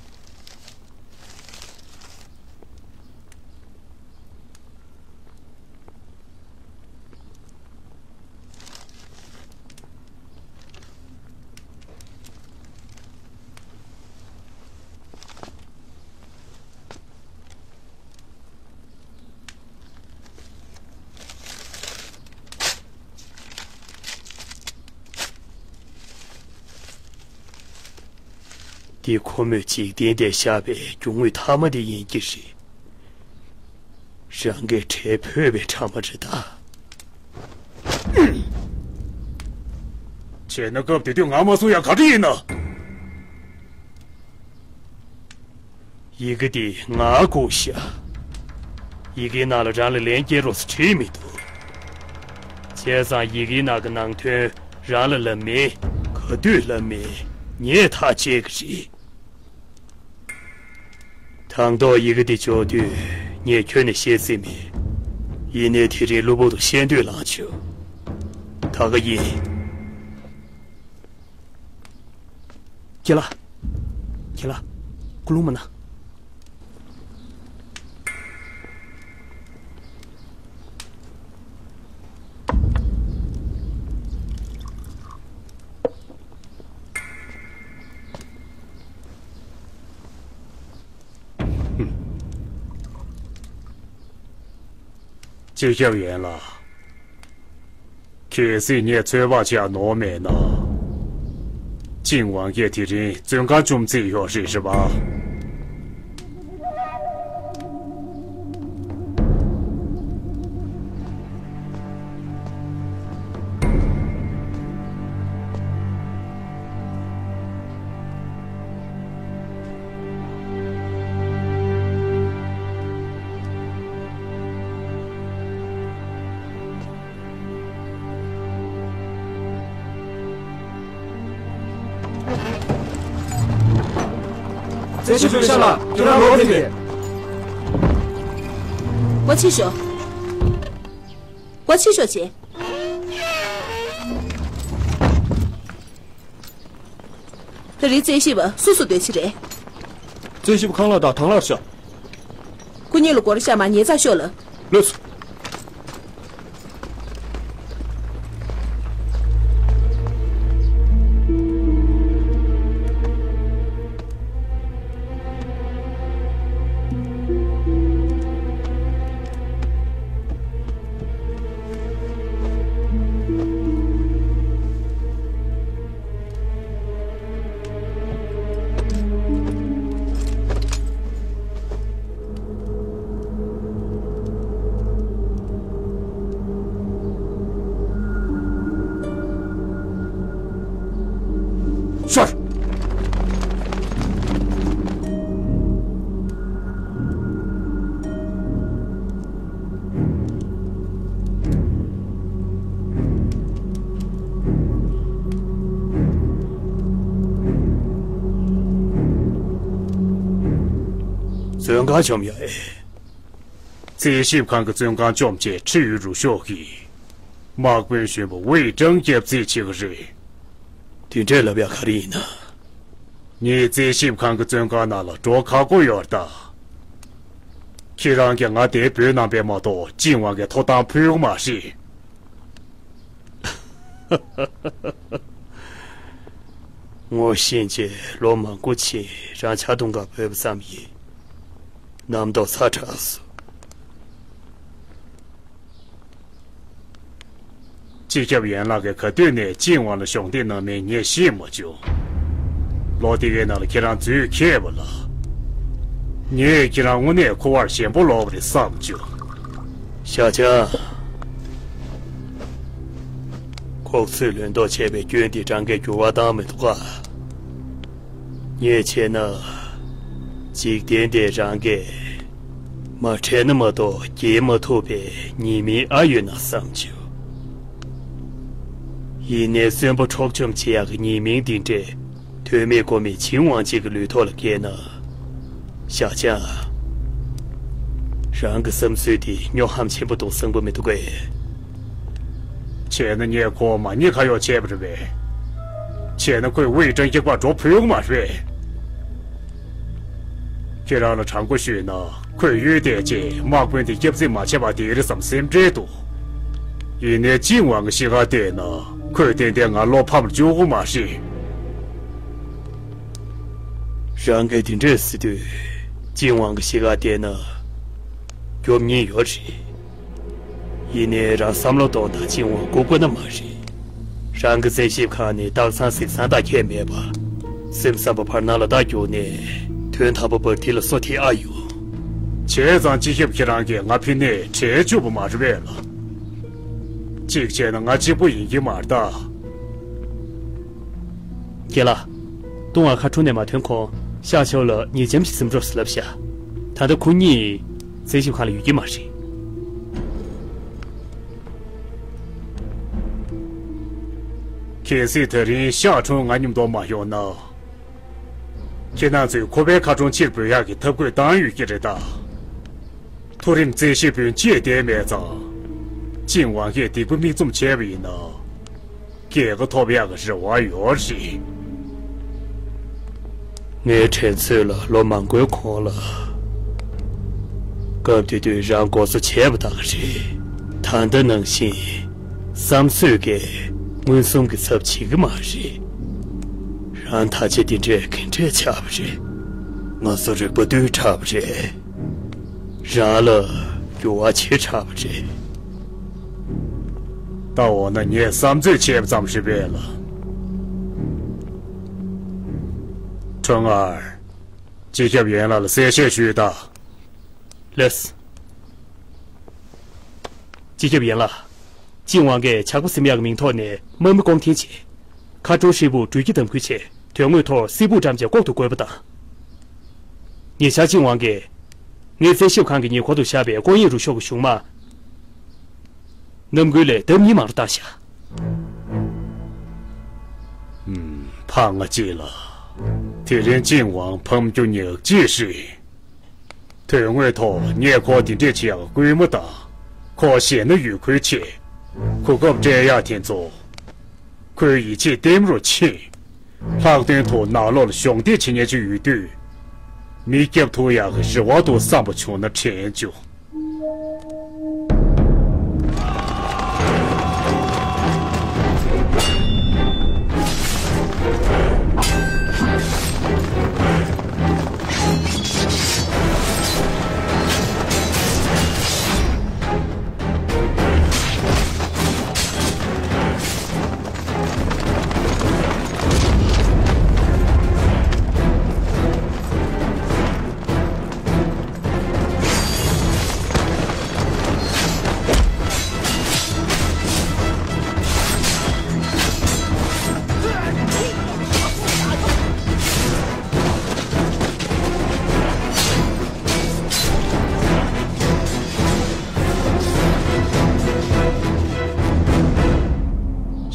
འདི་ཁོ་མོས་འཇིག་རྟེན་འདིར་བཞག་པའི་རྒྱུ་དངོས་མཐའ་མ་དེ་ཡིན་གྱི་རེད། རང་གི་གྲལ་ཕོད་པའི་ཕྲ་མ་རེད་ད། བྱས་ན་སྐབས་དེ་དུས་ང་མ་གསུང་ཡག་ག་རེ་ཡིན་ན། ཡི་གེ་འདི་ང་བསྒུགས་ཤག་ཡི་གེའི་ནང་ལ་རང་ལ་ལན་སྐྱེལ་རོགས་ཟེར་བྲིས་མི་འདུག་བྱས་ཙང་ཡི་གེའི་ནང་གི་ནང་དོན་རང་ལ་ལབ་མིན། ག་དུས་ལབ་མིན། ངས་ཐག་བཅད་ཀྱི་རེད། དང་ཐོག་ཡི་གེ་འདི་འབྱོར་དུས་ངས་ཁྱོན་ནས་བཤད་རྩིས་མེད། ཡིན་ནའི་དེ་རིང་གློ་བུར་དུ་ཤེས་འདོད་ལངས་བྱུང་། ད་ག་ཡིན། ཁྱེད་ལ། ཁྱེད་ལ། ཀུ་ལུང་མ་ན། སྤྱི་ཁྱབ་ཡན་ལགས། གལ་སྲིད་ངས་ཚོད་དཔག་བྱས་ནོར་མེད་ན། ཅིན་ཝང་གིས་དེ་རིང་བཙོན་ཁང་བཅོམ་རྩིས་ཡོད་རེད་རེད་པ། རྩེ་ཞིབ་དཔོན་ཤར་ལ་ཁྱེད་རང་ལོག་ཟིན་རེད། ཀོ་ཆི་ཤོ། ཀོ་ཆི་ཤོ་ཆེ། ད་རེས་རྩེ་ཞིབ་སུ་སུ་སྡོད་ཀྱི་རེད། རྩེ་ཞིབ་ཁང་གླ་དང་ཐང་གླར་ཤོག་ཁོ་གཉིས་ལ་སྒོར་ཤ་མ་ཉེས་ཚགས་ཤོག་ལ། ལོས། ཤར། བཙོན་ཁང་བཅོམ་ཡ་ཨེ། རྩིས་ཞིབ་ཁང་གི་བཙོན་ཁང་བཅོམ་བྱས་ཁྲིད་ཡོད་རུ་ཤོག་གིས། དམག་དཔོན་གཞོན་པ་ཝེ་ཀྲང་སྐྱབས་རྩིས་བྱེད་ཀྱི་རེད། དེ་འདྲས་ལབ་ཡ་ག་རེ་ཡིན་ན། ངས་རྩིས་ཞིབ་ཁང་གི་བཙོན་ཁང་ནང་ལ་འགྲོ་ཁག་པོ་ཡོད་ད། ཁྱེད་རང་གིས་ང་དེར་འབོད་གནང་པས་མ་གཏོགས་ཅིན་ཝང་གིས་ཐོབ་ཐང་ཕུལ་གི་མ་རེད། ངོ་ཤེས་རྗེས་ལོ་མང་པོ་ཕྱིན་རང་ཆ་གཏོང་ག་བོས་པ་ཙམ་ཡིན། རྣམ་རྟོག་ཚ་དྲགས་སོང་། སྤྱི་ཁྱབ་ཡན་ལག་གིས་ག་དུས་ནས་ཅིན་ཝང་ལ་གཞོགས་འདེགས་གནང་མིན་ངས་ཤེས་མ་བྱུང་། ལོ་དེ་གའི་ནང་ལ་ཁྱེད་རང་འཛུལ་ཁེལ་བ་ལ། ངས་ཁྱེད་རང་དངོས་གནས་ཁུ་བར་ཞན་པོ་ལོག་པ་རེད་བསམ་བྱུང་། ཤ་ཆང་། ཁོག་ཚོས་ལོན་མདོག་བྱས་པའི་སྐྱོན་དེ་རང་གིས་འགྱུར་བ་བཏང་མི་འདུག་ག་ངས་བྱས་ན། འཇིག་རྟེན་འདིར་རང་གིས་མ་ཁྲེལ་ན་མ་གཏོགས་འགྱེལ་མ་ཐུབ་པའི་ཉེས་མིང་ཨ་ཡོད་ན་བསམ་བྱུང་། ཡིན་ནའི་གསོན་པོ་འཕྲོག་བཅོམ་བྱེད་ཡག་གི་ཉེས་མིང་འདི་འདྲས་དོན་མེད་མགོ་མེད་ཆིང་ཝང་གཅིག་གི་ལུས་ཐོག་ལ་བཀལ་ན། ཤ་ཆང་། རང་གི་བསམ་ཚུལ་དེ་སྨྱོ་ཧམ་ཆེན་པོ་འདུག་བཟང་པོ་མི་འདུག་གས། བྱས་ན་ངས་ཁོ་མ་ཉེས་ཁ་གཡོག་བྱས་པ་རེད་པས། བྱས་ན་ཁོས་ཝེ་ཀྲང་སྐྱག་པ་འགྲོ་ཕོད་ཀྱི་མ་རེད། ཁྱེད་རང་ལ་དྲང་པོ་ཞུས་ན་ཁོས་གཡུལ་འདེད་རྗེས་དམག་དཔོན་དེ་སྐྱབས་རྩིས་མ་བྱས་པ་དེ་རེད་བསམ་སེམས་ཁྲལ་འདུག་ཡིན་ནའི་ཅིན་ཝང་གི་གཤིས་ཀ་བལྟས་ན་ཁོས་ཏན་ཏན་ང་བློ་ཕམ་བཅུག་གི་མ་རེད། རང་གིས་དེ་འདྲས་ཟེར་དུས་ཅིན་ཝང་གི་གཤིས་ཀ་བལྟས་ན་སྐྱོབ་ཉེན་ཡོད་རེད། ཡིན་ནའི་རང་བསམ་བློ་གཏོང་དང་། ཅིན་ཝང་ལྐུགས་པ་ན་མ་རེད། རང་གི་རྩིས་ཞིབ་ཁང་ནས་སྟག་ཚང་གཟིག་ཚང་དང་ཁྱད་མེད་པ། སེམས་བསམ་པ་བར་སྣང་ལ་རྟ་རྒྱུག་ནས་དོན་དམ་པ་བར་དེ་ལ་སོ་ཐིག་ཨ་ཡོང་། བྱས་ཙང་སྤྱི་ཁྱབ་ཁྱེད་རང་གིས་ང་ཕི་ནས་བྲལ་བཅུག་པ་མ་རེད་པས་ལ། གཅིག་བྱས་ན་ང་གཅིག་པུ་ཡིན་གྱི་མ་རེད་ད། རྒན་ལགས། ཏུང་ཨ་ཁ་ཁྲོ་ནས་མ་ཐོན་གོང་ཤག་ཆོས་ལ་ཉེས་ཆམ་ཞིག་ཟིན་འགྲོ་ཟེར་ལབ་ཤག་ད་ལྟ་ཁོ་གཉིས་རྩིས་ཞིབ་ཁང་ལ་ཡོད་ཀྱི་མ་རེད། གལ་སྲིད་དེ་རིང་ཤག་ཁྲུང་ང་མཉམ་དུ་མ་ཡོང་ན། ཁྱེད་རང་ཚོས་ཁོ་པའི་ཁ་གྲོང་ཕྱིར་འབུད་ཡག་གི་ཐབས་བཀོད་བཏང་ཡོད་ཀྱི་རེད་ད། མཐོ་རིམ་རྩིས་ཞིབ་དཔོན་ཅིས་བསྡད་མེད་ཙང་། ཅིན་ཝང་གིས་སྡིག་པ་མིག་བཙུམ་བྱས་པ་ཡིན་ན། རྒྱལ་ཁ་ཐོབ་ཡག་གི་རེ་བ་ཡོད་རེད། ངའི་དྲན་ཚོད་ལ་ལོ་མང་པོའི་གོང་ལ། སྐབས་དེ་དུས་རང་མགོ་གཙོ་བྱས་པ་དག་རེད། ད་ལྟ་ནང་བཞིན་བསམ་ཚོད་ཀྱིས་མངོན་སུམ་གྱི་ཚབ་བྱེད་ཀྱི་མ་རེད། རང་ད་ཆ་འདི་འདྲས་ག་འདྲས་ཆགས་པ་རེད། ང་ཚོ་རིག་པ་རྟུལ་དྲགས་པ་རེད། རང་ལ་འགྱུར་བ་ཆེ་དྲགས་པ་རེད། ད་འོ་ན་ངས་བསམ་ཚོད་བྱས་པ་ཙམ་རེད་པས་ལ། ཁྲོ་ངར། སྤྱི་ཁྱབ་ཡན་ལགས་ལ་གསལ་བཤད་ཞུས་དང་། ལགས། སྤྱི་ཁྱབ་ཡན་ལགས། ཅིན་ཝང་གིས་ཇག་པ་ཟིན་ཡག་གི་མིང་ཐོག་ནས་དམག་མི་བསྐོང་འཐེན་བྱས། མཁར་གྲོང་ཧྲིལ་པོར་འགྲུལ་སྐྱེལ་དམ་འཁུལ་བྱས། དོན་དངོས་ཐོག་སིལ་སྤུག་བཀྲམ་བྱས་ལྐོག་ཏུ་བཀོད་པ་དང་། ཉེ་ཆར་ཅིན་ཝང་གིས་ངའི་རྩིས་ཞིབ་ཁང་གི་ཉེ་འཁོར་དུ་བཞག་པའི་ཀོང་ཡེ་རུ་ཤོག་གི་གཞུང་དམག་རྣམ་འགུལ་ལས་ལྡབ་གཉིས་མང་རུ་བཏང་བཞག་ཕ་ང་གཅིག་ལ། དེ་རིང་ཅིན་ཝང་ཕམ་རྒྱུ་ཉག་གཅིག་རེད། དོན་དངོས་ཐོག་ངས་ཁོ་འདི་འདྲས་བྱེད་ཡག་སྐུལ་མ་བཏང་། ཁོ་ཞེད་སྣང་ཡོད་ཁུལ་བྱས། གོ་སྐབས་སྤྲད་ཡག་དེ་ཚོ་ཁོའི་ཡིད་ཆེས་ལྟེམ་རུ་ཕྱིན། ལྷག་དོན་དུ་ནང་ལོགས་ལ་གཞོགས་འདེགས་བྱེད་མཁན་ཅིག་ཡོད་དུས། མི་སྐྱོབ་ཐུབ་ཡག་གི་རེ་བ་འདུག་བསམ་པ་བྱུང་ན་དྲན་བཅུག་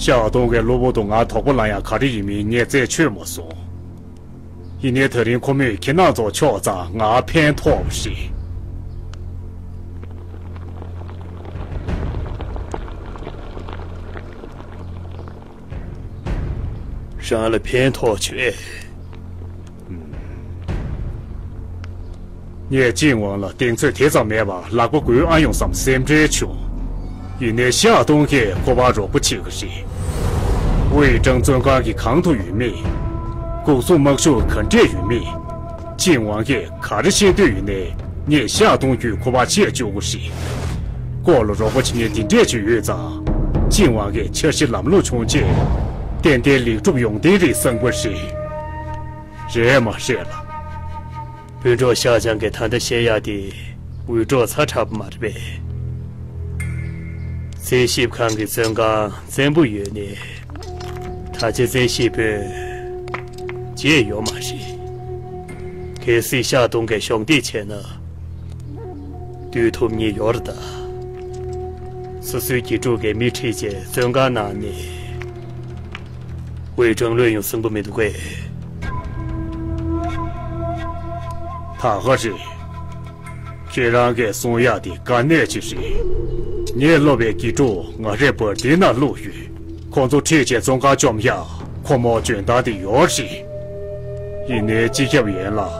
ཤ་སྟོང་གི་གློ་བུར་དུ་ང་དོགས་པ་ལངས་ཡག་ག་རེ་ཡིན་མིན་ངས་རྩད་ཆོད་མ་སོང་། ཡིན་ནའི་ད་རིང་ཁོ་མོས་ཁྱེད་རྣམ་ཚོ་ཕྱོགས་ཙམ་ང་ཕན་ཐོགས་པ་རེད། རང་ལ་ཕན་ཐོགས་བྱུང་། ངས་ཅིན་ཝང་ལ་གདེང་ཚོད་དེ་ཙམ་མེད་པར་ལག་པ་འགུལ་ཨ་ཡོང་བསམ་སེམས་ཁྲལ་བྱུང་། ཡིན་ནའི་ཤ་སྟོང་གིས་ཁོ་པར་རོགས་པ་བྱེད་ཀྱི་རེད། ཝེ་ཀྲང་བཙོན་ཁང་གི་གང་དུ་ཡོད་མེད། འགོག་སྲུང་དམག་ཤུགས་ག་འདྲས་ཡོད་མེད། ཅིན་ཝང་གིས་ག་རེ་ཤེས་འདོད་ཡོད་ནའི་ངས་ཤ་སྟོང་བརྒྱུད་ཁོ་པར་བཤད་བཅུག་གི་རེད། ལྐོག་ལ་རོགས་པ་བྱེད་མཁན་འདི་འདྲས་ཅིག་ཡོད་ཙང་། ཅིན་ཝང་གིས་འཆར་གཞི་ལམ་ལྷོང་བྱུང་རྗེས། ཏན་ཏན་ལེགས་གྲུབ་ཡོང་གཏན་རེད་བསམ་གྱི་རེད། རེད་མ་རེད་ལགས། སྤུན་གྲོགས་ཤ་ཅང་གིས་ད་ལྟ་བཤད་ཡག་དེ་འུད་སྒྲོག་ཚ་དྲགས་པ་མ་རེད་པས། རྩད་ཞིབ་ཁང་གི་བཙོན་ཁང་བཙན་པོ་ཡོད་ནའི། ད་ཆ་རྩད་ཞིབ་དཔོན་བརྗེད་ཡོད་མ་རེད། གལ་སྲིད་ཤ་སྟོང་གིས་གཞོགས་འདེགས་བྱས་ན། སྡོད་ཐུབ་མཁན་ཡོད་རེད་ད། སོ་སོའི་དགེ་ཕྲུག་གིས་མི་ཁྲིད་བྱས་བཙོན་ཁང་ནང་ནས། ཝེ་ཀྲང་ལོས་ཡོང་གསུང་གི་མི་འདུག་གས། ད་ག་རེད། ཁྱེད་རང་གིས་གསུང་ཡག་དེ་དཀའ་གནད་ཅིག་རེད། ངས་སློབ་པའི་དགེ་ཕྲུག་ང་རའི་བར་དེ་ན་བླུགས་ཡོད། ཁོང་ཚོ་ཁྲིད་བྱས་བཙོན་ཁང་བཅོམ་ཡག་ཁོ་མོ་འཇོན་ཐང་དེ་ཡོད་རེད། ཡིན་ནའི་སྤྱི་ཁྱབ་ཡན་ལགས།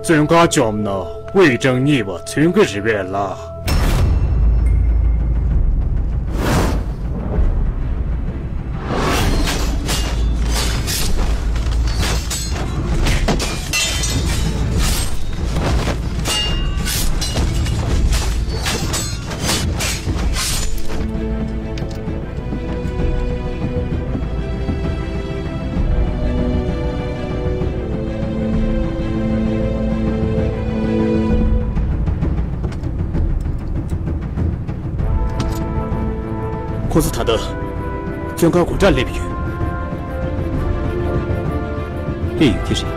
བཙོན་ཁང་བཅོམ་ན་ཝེ་ཀྲང་གཉིས་པ་མཚོན་གྱི་རེད་པས་ལགས། ཁོ་ཚོ་ད་ལྟ་བཙོན་ཁང་སྒོ་འགྲམ་སླེབས་ཡོད། སླེབས་ཡོད་ཀྱི་རེད།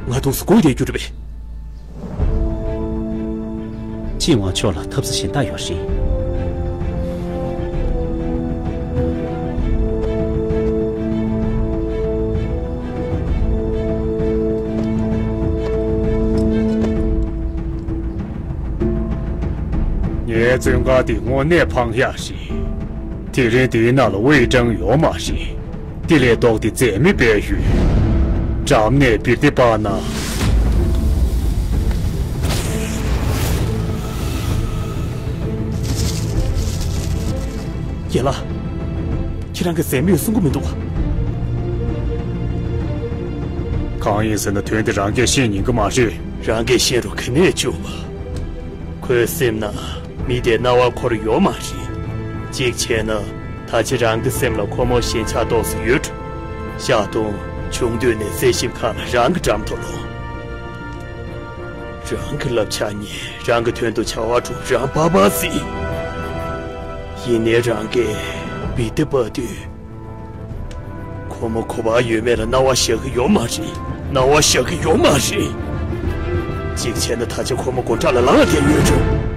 ང་དུང་སུ་སྒུག་བསྡད་རྒྱུ་རེད་པས། ཅིན་ཝང་ཕྱོགས་ལ་ཐབས་ཤེས་གཞན་དག་ཡོད་རེད། ངའི་བཙོན་ཁང་འདི་དངོས་གནས་ཕངས་ཡག་རེད། དེ་རིང་འདིའི་ནང་ལ་ཝེ་ཀྲང་ཡོད་མ་རེད། དེ་ལས་ལྡོག་སྟེ་འཛད་མེད་སྦས་ཡོད། འགྲམ་ནས་བིར་ཏི་སྤར་ན། རྒན་ལགས། ཁྱེད་རང་གིས་འཛད་མེད་གསུང་གི་མི་འདུག་བ། གང་ཡིན་ཟེར་ན་དོན་དེ་རང་གིས་ཤེས་ཉན་གི་མ་རེད། རང་གིས་ཤེས་རུ་ག་ནས་བཅུག་བ། ཁོའི་སེམས་ན་མི་དེ་རྣ་བར་འཁོར་ཡོད་མ་རེད། གཅིག་བྱས་ན་ད་ཆ་རང་གི་སེམས་ལ་ཁོ་མོ་ཞེན་ཆགས་ཏོག་ཙམ་ཡོད། ཤ་སྟོང་ཆུང་དུས་ནས་རྩད་ཞིབ་ཁང་ལ་རང་གི་འགྲམ་དུ་ལོག་རང་གི་ལབ་ཆགས་ཉེ་རང་གི་དོན་དུ་བྱ་བ་སྒྲུབ་རང་པ་པ་སྲིད། ཡིན་ནའི་རང་གིས་བི་ཏི་པ་དུས། ཁོ་མོ་གོ་བ་ཡོད་མེད་ལ་རྣ་བ་བཞག་གི་ཡོད་མ་རེད། རྣ་བ་བཞག་གི་ཡོད་མ་རེད། གཅིག་བྱས་ན་ད་ཆ་ཁོ་མོ་སྒོ་འགྲམ་ལ་ལངས་བསྡད་ཡོད་འགྲོ།